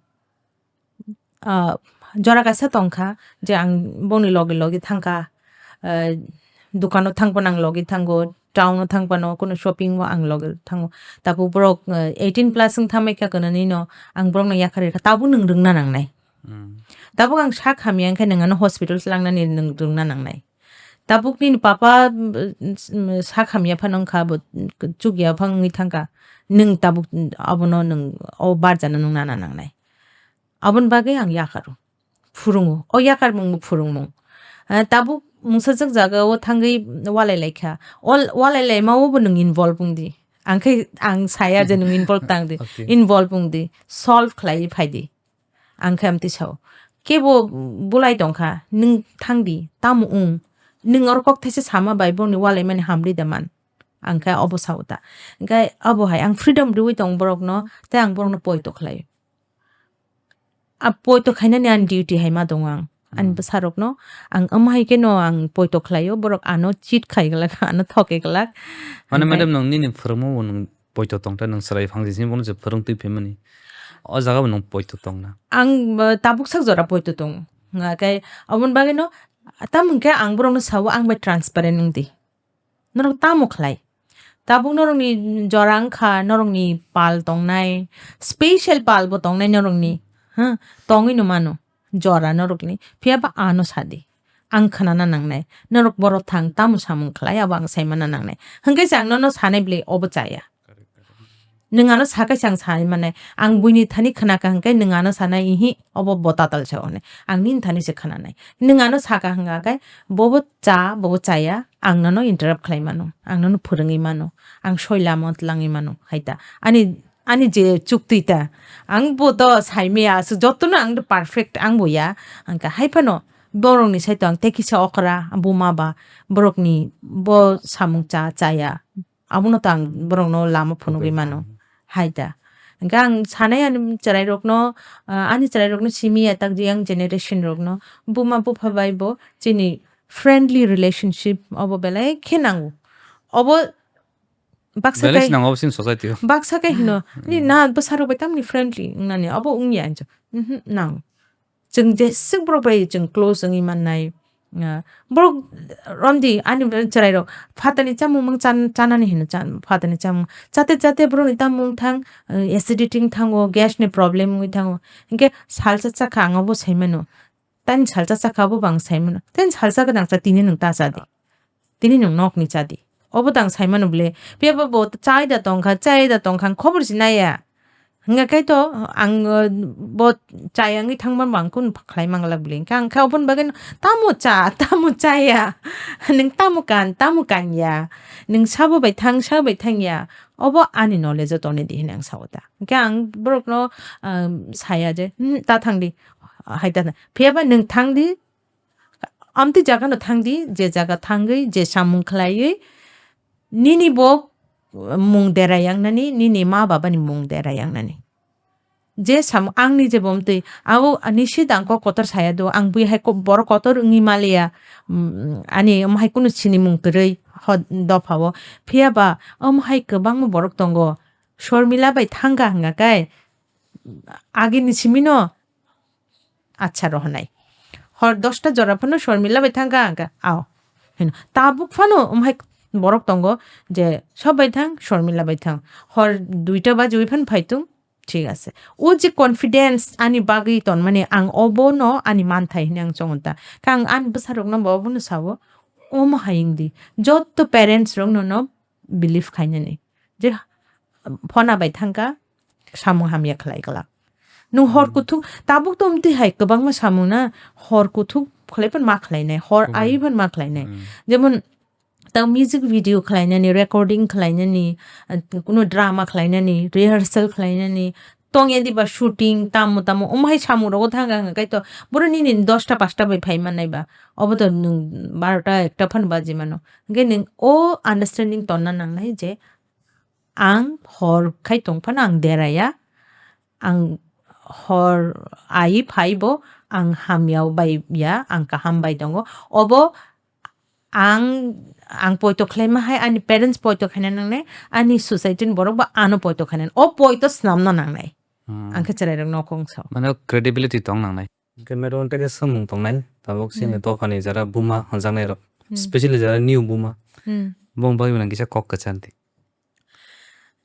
Ah, jora kaisa tongkha je ang bongni logi logi thangkha, ah, dukano thangphano ang logi thango, town o thangphano, kuno shopping o ang logi thango. Tabuk borok, ah, eighteen plus wng thamai kha, kwnani no ang borokno yakarwi rwkha, tabuk nwng rwngna nangnai. Hmm. Tabuk ang sak hamya wngkhe nwng ano hospital langnani nwng rwngna nangnai. Tabuk nini papa, mm, mm, sak hamya phano wngkha, bo chukya phano wngwi thangkha, nwng tabuk, mm, abono nwng o barjano nwng nana nangnai. Aboni bagwi ang yakaro. Phwrwngo. O yakarmungbo phwrwngmung. Ah, tabuk mungsajak jagao thangwi walai laikha. Ol-, walai laima o bo nwng involve wngdi. Ang khe, ang saya je nwng involve tangdi. Okay. Involve wngdi. Solve khlaiwi phaidi. Ang khe amtwi sao. Kebo bulai tongkha. Nwng thangdi. Tamo wng. Nwng oro kok thaisa sama bai bongni walaimani hamri da man. Ang khe obo sao ta. Hingkhe obo hai ang freedom riwi tong borokno. Tei ang borokno poito khlaio. A poito khainani ani duty hai ma tongo ang. Ani Hmm. bwsarokno ang wng hai kheno ang poito khlaio, borok ano cheat khai glak, ano thoke glak. Mane, hingkhe madam, nwng nini phwrwngmung bo nwng poito tong ta, nwng chwrai phang simi bono se phwrwng twi phaimani. O jaga bo nwng poito tong na. Ang, uh, tabuk sak jora poito tongo. Hingkhe aboni bagwino, tamo hingkhe ang borokno sao ang bai transparent wng di. Norok tamo khlai? Tabuk norokni jora wngkha, norokni pal tongnai, special pal bo tongnai norokni, ha, tongwi no mano. jora norokni, phiya ba ano sadi. Ang khwnana nangnai. Norok borok thang tamo samung khlai, abo ang saimana nangnai. Hwnkhe se ang nono sanai bwle obo chaya. Nwng ano sakhe se ang sai mane, ang buini thani khwnakha hwnkhe nwng ano sanai, "Ihi, obo bo tatal se," hwnwi. Ang nini thani se khwnanai. Nwng ano sakha hwnkha khe, bobo cha, bobo chaya, ang nono interrupt khlai mano, ang nono phwrwngwi mano, ang soi lama twlangwi mano, hai ta. Ani, ani je chukti ta, ang bo to sai maya, aswk jotono ang do perfect ang bo ya, hwnkha hai phano borokni side o ang tei kisa okra, buma ba, borokni bo samung cha, chaya. Abono to ang borokno lama phunugwi mano. Hai ta. Hwnkhe ang sanai ani chwrairokno, ah, ani chwrairokno simi ya tak young generation rokno. Buma bupha bai bo chini friendly relationship obo belai khe nango. Obo baksa Belai kai, se nango obo chini society o. Baksa kai hino, "Ni na bwsarok bai tamni friendly wngnani, obo wngya," hinwi. Mhm, nang. Chwng jeswk borok bai chwng close wngwi mannai. Ah, borok romdi ani chwrairok phatani chamung mang chan-, chanani hino chan-, phatani chamung. Chate chate borokni tamo wng thang, eh, acidity wng thango, gas ni problem wngwi thango. Hinkhe salsa chakha ang obo saimano. Tani salsa chakha abo bo ang saimano. Tani salsa gwnang cha tini nwng ta cha di. Tini nwng nokni cha di. Obo tang saimano bwle. Phiya ba bo chai da tongkha, chai da tongkha, ang khobor se naiya. Hwnga khe to ang, uh, bo chai wngwi thangma bang kunu khlai manglak bwle. Hwnkhe ang khe oboni bagwi no, "Tamo cha, tamo chaya? Nwng tamo kan, tamo kanya? Nwng sabo bai thang, sabo bai thangya?" Obo ani knowledge o tongni di hwnwi ang sao ta. Hwnkhe ang borokno, um, saya je, "Hmm, ta thang di." Hai ta thang. Phiya ba nwng thang di, amtwi jaga no thang di, je jaga thangwi, je samung khlaiwi, nini bo mung dera yangnani, nini ma baba ni mung dera yangnani. Je samung, ang ni je bo amtwi, abo ani sida ang kok kotor saya do, ang bui hai ko-, borok kotor wngwi maliya, mm, ani omo hai kunu sini mung kwrwi ho dopha o. Phiya ba omo hai kwbangma borok tongo, Shormila bai thangkha hwnga khe, agini simi no Acha rohonai. Hor dosta jora phano Shormila bai thangkha, ang khe, "Ao," hino. Tabuk phano umhai borok tongo je, "Sob bai thang, Shormila bai thang. Hor duita bajiwi phan phai tung, thik ase." O je confidence ani bagwi tonmani, ang obono ani manthai hwnwi ang chongo ta. Khe ang ani bwsarokno bo obono sao, "Omo hai wng di." Jotto parents rokno no believe khainani. Je phona bai thangkha, samung hamya khlai glak. Nwng hor Hmm. kuthuk, tabuk to amtwi hai kwbangma samung na, hor kuthuk khlai phan ma khlainai, hor Kwbang. Ai phan ma khlainai. Hmm. Jemon, tang music video khlainani, recording khlainani, ah, kuno drama khlainani, rehearsal khlainani, tongya diba shooting, tamo tamo, omo hai samung rogo thangkha hwnka khe to, boro nini dosta pasta bai phai mannai ba, obo to nwng barota ekta phan baji mano. Hwnkhe nwng o understanding tonna nangnai je, ang hor khai tong phano ang deraya, ang hor ai phai bo ang hamya bai ya, ang kaham bai tongo. Obo ang, ang poito khlaima hai, ani parents poito khaina nangnai, ani society ni borok bo ano poito khaina, o poito snamna nangnai. Hmm. Ang khe chwrairok nokhong sao. Mane credibility tong nangnai. Hwnkhe mero tei khe swngmung tongnai, tabuk chini Hmm. dophani jara buma hwnjaknai rok, Hmm. specially jara new buma, Hmm. bong bagwi nang kisa kok kwchanti.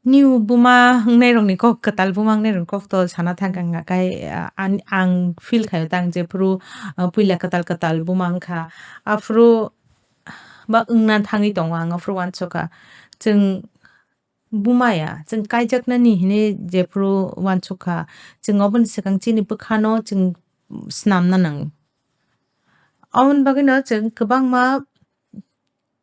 New buma wngnai rokni kok, kwtal buma wngnai rokni kok to sana thang kha, hwnkha khe, ah, an-, ang feel khaio tang jephru, ah, puila kwtal kwtal buma wngkha, aphru ba wngna thangwi tongo, ang aphru uansukha. Chwng buma ya, chwng kaijaknani hinwi jephru uansukha, chwng oboni swkang chini bwkhano chwng snamna nango. Aboni bagwino chwng kwbangma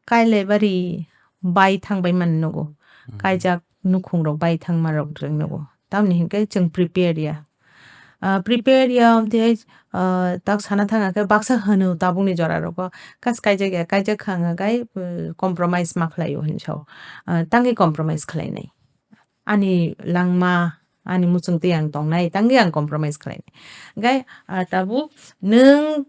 Kailaibari bai thang bai mani nugo. Hmm. Kaijak nukhung rok bai thangma rok chwng nugo. Tamni hinkhe chwng prepare ya. Ah, prepare ya, amtwi hai, ah, tak sana thang khe baksa hwno tabukni jora rogo. Kas kaijak ya, kaijak kha wngkha khe, eh, compromise ma khlaio hinwi sao. Ah, tangwi compromise khlainai. Ani langma, ani muchungtwi ang tongnai, tangwi ang compromise khlainai. Hwnkhe, ah, tabuk nwng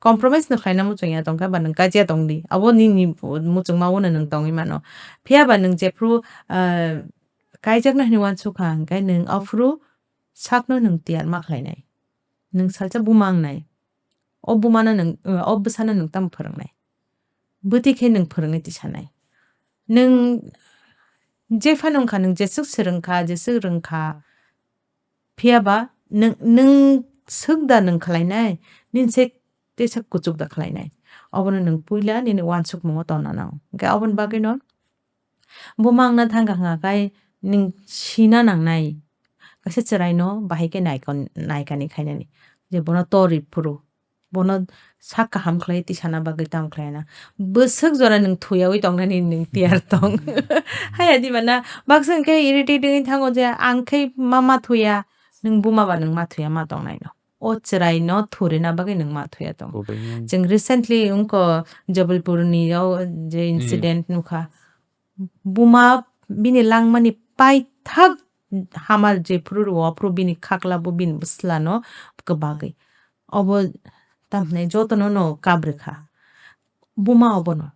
compromise no khlaina muchung ya tongkha ba nwng kaijak tongdi. Abo nini muchungma o no nwng tongwi mano. Phiya ba nwng jephru, ah, kaijakna hinwi uansukha hwnkhe nwng aphuru sakno nwng tiyar ma khlainai. Nwng salsa buma wngnai. O bumano nwng, o bwsano nwng tamo phwrwngnai? Bwtwi khe nwng phwrwngwi tisanai. Nwng jephano wngkha, nwng jeswk swrwngkha, jeswk rwngkha, phiya ba nwng, nwng swk da nwng khlainai, nini se teisa kuchuk da khlainai. Obono nwng puila nini uansukmungo tonna nango. Hwnkhe oboni bagwino buma wngna thangkha hwnkha khai nwng sina nangnai. Kaisa chwraino bahai khe naikon-, naikani khainani. Je bono tori phuru. Bono sak kaham khlai tisana bagwi tamo khlaina. Bwswk jora nwng thuyaui tongnani nwng tiyar tong. Haya di mana baksa hwnkhe irritating wngwi thango je ang khe ma, ma thuya, nwng buma ba nwng ma thuya ma tongnaino. O chwraino thurina bagwi nwng ma thuya tong. Chwng recently wngkha Jabalpurni o je incident nukha. Buma bini langmani paithak hamal jephru rwo, aphru bini khakla bo bini bwslano kwbagwi. Obo tamhinai jotono no kabrikha. Buma obono.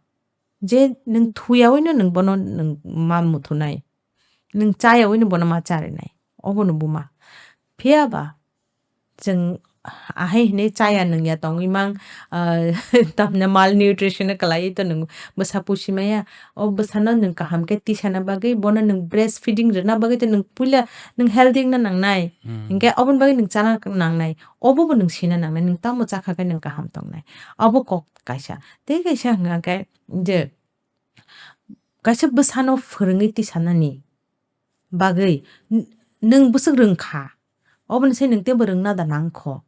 Je nwng thuyaui no nwng bono nwng ma muthunai. Nwng chayaui no bono ma charinai. Obono buma. Phiya ba chwng ahai hinwi chaya nungya tongwi mang, ah, tamni malnutrition kwlaiwi to nwng bwsa pusi maya. O bwsano nwng kaham khe tisana bagwi bono nwng breastfeeding rwna bagwi to nwng puila nwng healthy wngna nangnai. Hmm. Hinkhe oboni bagwi nwng chana nangnai. Obo bo nwng sina nangnai. Nwng tamo chakha khe nwng kaham tongnai. Obo kok kaisa. Tei kaisa hwnkha khe je kaisa bwsano phwrwngwi tisanani bagwi n-, nwng bwswk rwngkha, oboni se nwng teibo rwngna da nangkho.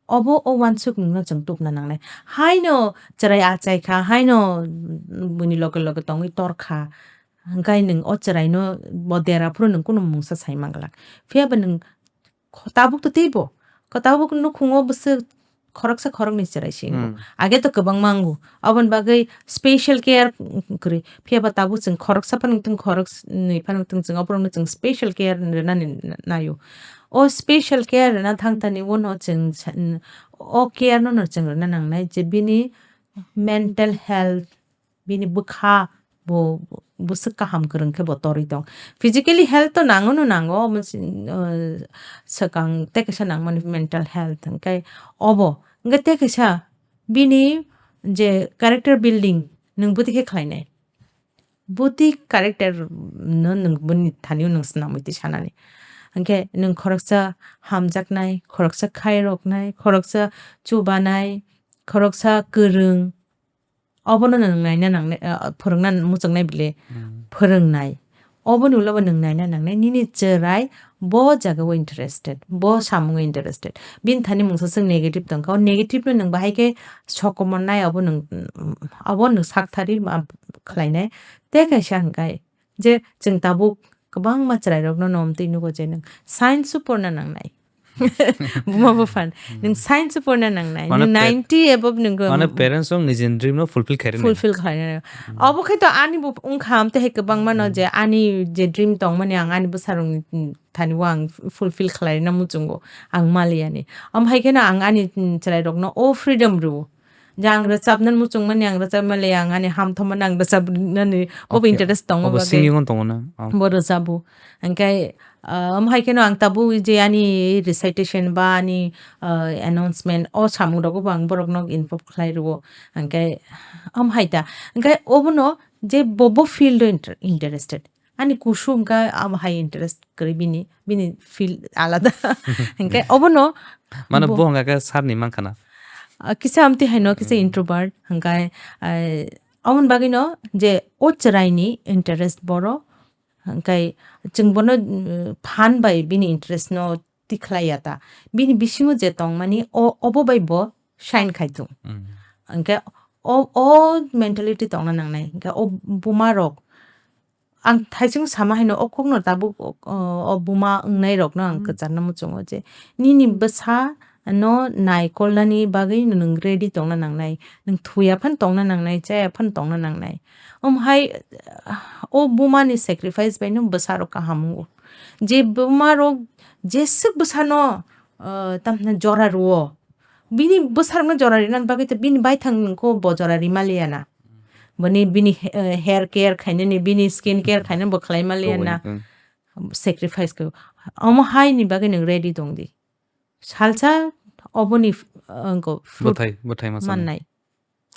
Obo o uansukmungno chwng tubna nangnai. Haino chwrai achaikha, haino buini loge loge tongwi torkha, hwnkhe nwng o chwraino bo dera phuru nwng kunu mungsa sai manglak. Phiya ba nwng kho-, tabuk to teibo. Ko tabuk nukhungo bwswk khoroksa khoroknwi chwrai se wngo. Hmm. Age to kwbangma wngo. Oboni bagwi special care kwrwi. Phiya ba tabuk chwng khoroksa phano wngthung, khoroknwi phano wngthung, chwng oborokno chwng special care rwnani naio. O special care rwna thangthani uano chwng sa-, o care no no chwng rwna nangnai je bini mental health, bini bwkha bo bwswk kaham kwrwng khe bo torwi tong. Physically health to nango no nango, omo si-, uh, swkang tei kaisa nangmani mental health hwnkhe obo. Hwnkhe tei kaisa bini je character building nwng bwtwi khe khlainai. Bwtwi character no nwng bini thani o nwng swnamwi twi sanani. Hwnkhe nwng khoroksa hamjaknai, khoroksa khairoknai, khoroksa chubanai, khoroksa kwrwng, obono nwng naina nangnai, ah, phwrwngna muchungnai bile. Hmm. Phwrwngnai. Oboni ulo bo nwng naina nangnai, nini chwrai bo jagao interested, bo samungo interested. Bini thani mungsa swk negative tongkha, o negative no nwng bahai khe sokomornai, obo nwng, obo nwng sakthari ma khlainai. Tei kaisa hwnkhe je chwng tabuk kwbangma chwrairokno nom twi nugo je nwng science o porna nangnai. Buma buphano, nwng science o porna nangnai. Mane nwng pe-, ninety above nwng mane parents rok nijini dream no fulfill khairwi nai. Fulfill khairwi nai. Hmm. Obo khe to ani bo wngkha, amtwi hai kwbangma no je ani je dream tongmani ang ani bwsarokni, mm, thani o ang fulfill khlaina muchungo, ang maliyani. Omo hai kheno ang ani, mm, chwrairokno o freedom rwo. Je ang rwchapna muchungmani ang rwchapmali, ang ani hamthomani ang rwchapnani bobo interest tongo obo bagwi. Singing on tongo na? Oh. Bo rwchabo. Hwnkhe, ah, omo hai kheno ang tabuk je ani recitation ba ani, ah, announcement o samung rogo bo ang borokno involve khlai rwo. Hwnkhe, omo hai ta. Hwnkhe obono je bobo field o inter-, interested. Ani kusu hwnkhe abo hai interest kwrwi bini, bini field alada. Hwnkhe obono mane bo bo hwnkha khe sir ni mankha na? Ah, kisa amtwi haino kisa, hmm, introvert hwnkhe, ah, aboni bagwino je o chwraini interest borok hwnkhe chwng bono, mm, phan bai bini interest no tikhlai ya ta. Bini bisingo je tongmani o, obo bai bo shine khai thung. Hmm. Hwnkhe o, o mentality tongna nangnai. Hwnkhe o buma rok ang thaising sama haino o kokno tabuk, o, o buma wngnai rokno ang, hmm, kwcharna muchungo je nini bwsa no naikolnani bagwi nwng ready tongna nangnai, nwng thuya phan tongna nangnai, chaya phan tongna nangnai. Omo hai, o buma ni sacrifice bai no bwsa rok kaham wngo. Je buma rok jeswk bwsa no, uh, tamni jora rwo, bini bwsarokno jora rinani bagwi to bini baithang nungkho bo jora rimaliya na. Bini, bini he-, eh, hair care khainani, bini skin care khainani bo khlaimalia na. Sacrifice khe. Omo haini bagwi nwng ready tong di. Salsa oboni f-, wngkho fruit bwthai, bwthai masa mannai.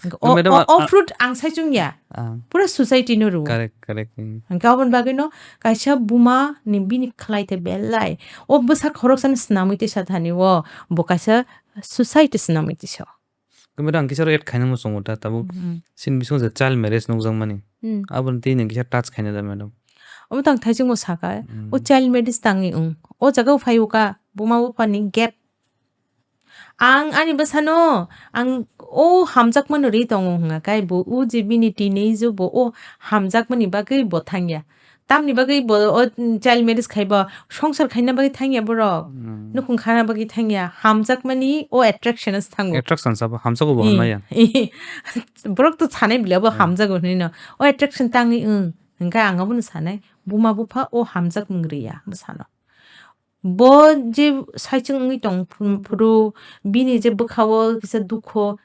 Hwnkhe o, madam, o, a, o a fruit ang sai chwngya. Ah. Pura society no rwo. Correct, correct. Hmm. Hwnkhe aboni bagwi no kaisa buma ni bini khlai te belai. O bwsa khoroksa ni swnamwi tisa thani o, bo kaisa society swnamwi tisa. Khe madam, ang kisa add khaina muchungo ta, tabuk Hmm. sini bisingo je child marriage nukjakmani. Hmm. Aboni tei nang kisa touch khaina da, madam. Omo tang thaisingmo saka, Hmm. o child marriage tangwi wng. O jaga o phai o ka, buma bupha ni gap. Ang ani bwsano, ang o hamjakmano ri tongo hwnga kai bo, o je bini teenage o bo o hamjakmani bagwi bo thangya. Tamni bagwi bo o child marriage khai bo, songsar khaina bagwi thangya borok. Hmm. Nukhung khana bagwi thangya. Hamjakmani o attraction as thango. Attraction sabo, hamjago bo Hmm. hamnaya. Borok to sanai bile bo Hmm. hamjago hinwi no. O attraction tangwi wng. Hwnkhe ang abono sanai, buma bupha o hamjakmung riya, bwsano. Bo je saichung wngwi tong phuru, bini je bwkhao kisa dukho,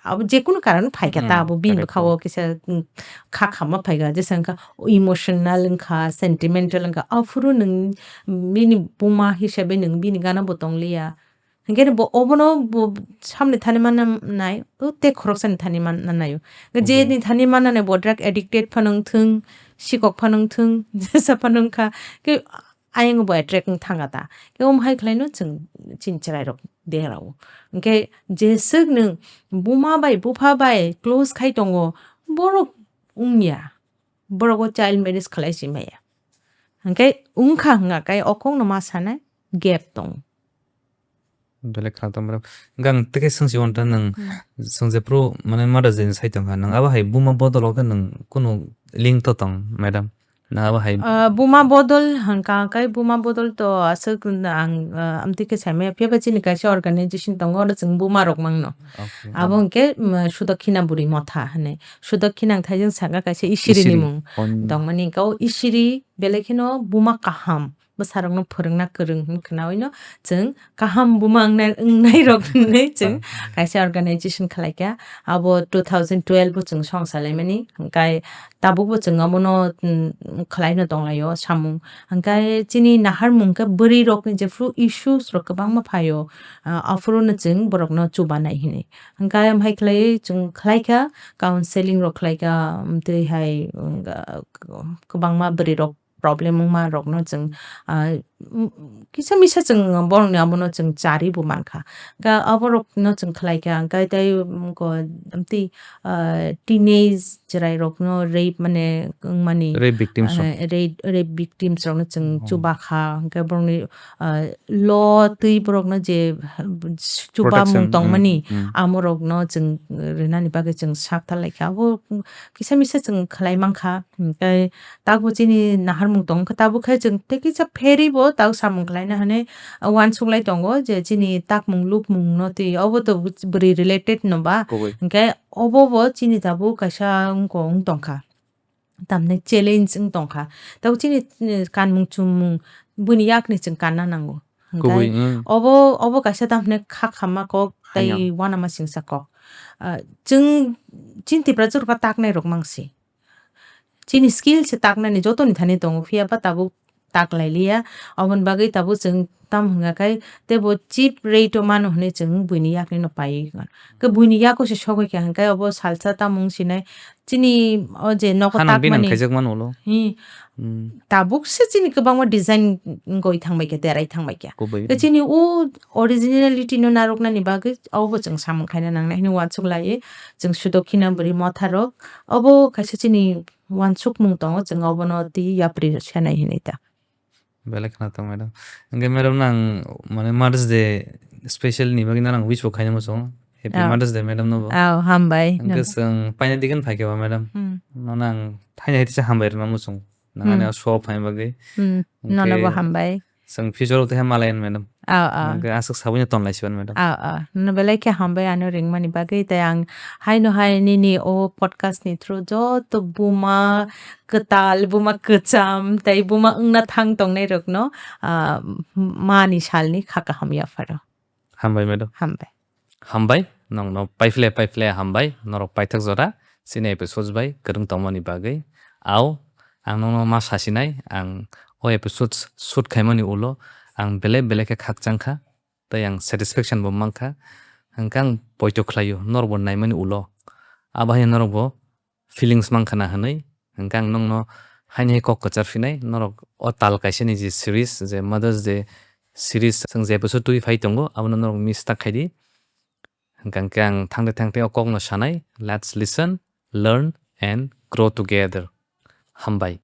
abo jekunu karon phaikha ta, Hmm, abo bini correct, bwkhao correct. kisa, mm, kha khamma phaikha, jesa wngkha emotional wngkha, sentimental wngkha, aphuru nwng bini buma hisabe nwng bini gana bo tongliya. Hwnkhe bo obono bo samni thani manna nai, o tei khoroksani thani manna naio. Hwnkhe je Obono. ni thani manna nai bo drug addicted phano wngthung, sikok phano wngthung, jesa phano wngkha. Khe ayang bo attract wng thanga ta. Khe omo hai khlaino chwng chini chwrairok derao. Hwnkhe jeswk nwng buma bai bupha bai close khai tongo, borok wngya. Borok o child marriage khlai si maya. Hwnkhe wngkha hwnga khe o kokno ma sanai gap tongo. Belai khna tong bro. Hwnkhe ang tei khe swngsi wanta nwng Hmm. swngse pro mane Mother's Day ni sai tongkha. Nwng abo hai buma bodol o khe nwng kunu link to tong, madam? Na abo hai Ah, buma bodol hwnkha khe buma bodol to aswk ang, ah, amtwi khe saimaya. Phiya ba chini kaisa organization tongo, oro chwng buma rok mangno. Okay. Abo hwnkhe, mm, Sudakhina Buri Motha hinwi. Sudakhina ang thaijwng saka kaisa Isiri ni Isiri. mung Oh. tongmani. Hwnkhe o Isiri belai kheno buma kaham. Bwsarokno phwrwngna kwrwng hwn khwnawi no chwng kaham buma wngnai, wngnai rok hwnwi chwng Ah. kaisa organization khlai kha. Abo two thousand twelve o chwng song salaimani. Hwnkhe tabukbo chwng abono, mm, khlaino tonglaio samung. Hwnkhe chini naharmung khe bwrwi rokni jephru issues rok kwbangma phaio. Ah, aphuru no chwng borokno chubanai hinwi. Hwnkhe amhai khlaiwi chwng khlai kha, counseling rok khlai kha, amtwi hai, mm, kwbangma bwrwi rok problem wngma rokno chwng, ah, mm, kisa misa chwng borokni abono chwng chari bo mankha. Ga aborokno chwng khlai kha, hwnkhe tei, mm, ko, amtwi, ah, teenage chwrai rokno rape mane wngmani, Rape victims rok. ah, rape, rape victims rokno chwng Oh. chuba kha, hwnkhe borokni, ah, lo twi borokno je chuba Protection, mung tongmani, mm, mm. amorokno chwng rinani bagwi chwng sak talai kha. Abo kisa misa chwng khlai mankha. Hwnkhe tabuk chini naharmung tong khe, tabuk khe chwng tei kisa pherwi bo tabuk samung khlaina hinwi uansuklai tongo je chini takmung lukmung no twi obo to bwrwi related no ba. Kubui. Hwnkhe obo bo chini tabuk kaisa wngkha wng tongkha. Tamni challenge wng tongkha. Tabuk chini, eh, kanmung chumung buini yakni chwng kanna nango. Hwnkhe Kubui, mm. obo, obo kaisa tamni kha khamma kok tei Hayang. uanama singsa kok. Ah, chwng chini Tiprasa rok taknai rok mangsi. Chini skill se taknani jotoni thani tongo, phiya ba tabuk tak lai liya. Aboni bagwi tabuk chwng tam hwnga khai tei bo cheap rate o mano hwnwi chwng buini yakni no paiwi hwnga. Khe buini yago se sogwi kha hwnkhe obo salsa tamung sinai chini o je nogo Hano binang takmani. khaijak mano ulo. Hi. Hmm. Tabuk se chini kwbangma design goi thangbai kha, derai thangbai kha. Kubui. Khe chini o originality no narwknani bagwi obo chwng samung khaina nangnai hwnwi uansuk lai. Chwng Sudakhina bwrwi motha rok, obo kaisa chini uansukmung tongo, chwng obono twi yapri rw sanai hinwi ta. Belai khna tong, madam. Hwnkhe, madam, nang, mane, Mother's Day special ni bagwi nang wish bo khaina muchungo. Happy Ah. Mother's Day, madam, no bo. Ah, hambai. Hwnkhe, Nang- chwng paina digin phaikhe ba, madam. Hmm. No nang thaina hai tisa hambai rwna muchungo. Nang ani Hmm. o show phaina bagwi. Hmm. Hwnkhe, Nono bo hambai. Chwng future o tei malai, madam. Ah, ah. Hwnkhe aswk sabui no tonlai siban, madam. Ah, ah. Nono belai khe hambai ano ringmani bagwi. Tei ang haino hai nini o podcast ni through joto buma kwtal, buma kwcham, tei buma wngna thang tongnai rokno, ah, mani salni kha kaham yapharo. Hambai, madam. Hambai. Hambai, nongno paiphle, paiphle hambai, norok paithak jora, chini episode bai kwrwng tongmani bagwi. Au, ang nongno ma sasinai, ang o episode shoot khaimani ulo, ang belai belai khe khakchang kha, tei ang satisfaction bo mankha, hwnkhe ang poito khlaio, norokbo naimani ulo. Abo hai norok bo feelings mankha na hwnwi, hwnkhe ang nokno haini hai kok kwchar phinai, norok o tal kaisa ni je series, je Mother's Day series, chwng je bwswk twi phai tongo, abono norok miss ta khai di. Hwnkhe ang thangte thangte o kokno sanai, let's listen, learn and grow together. Hambai.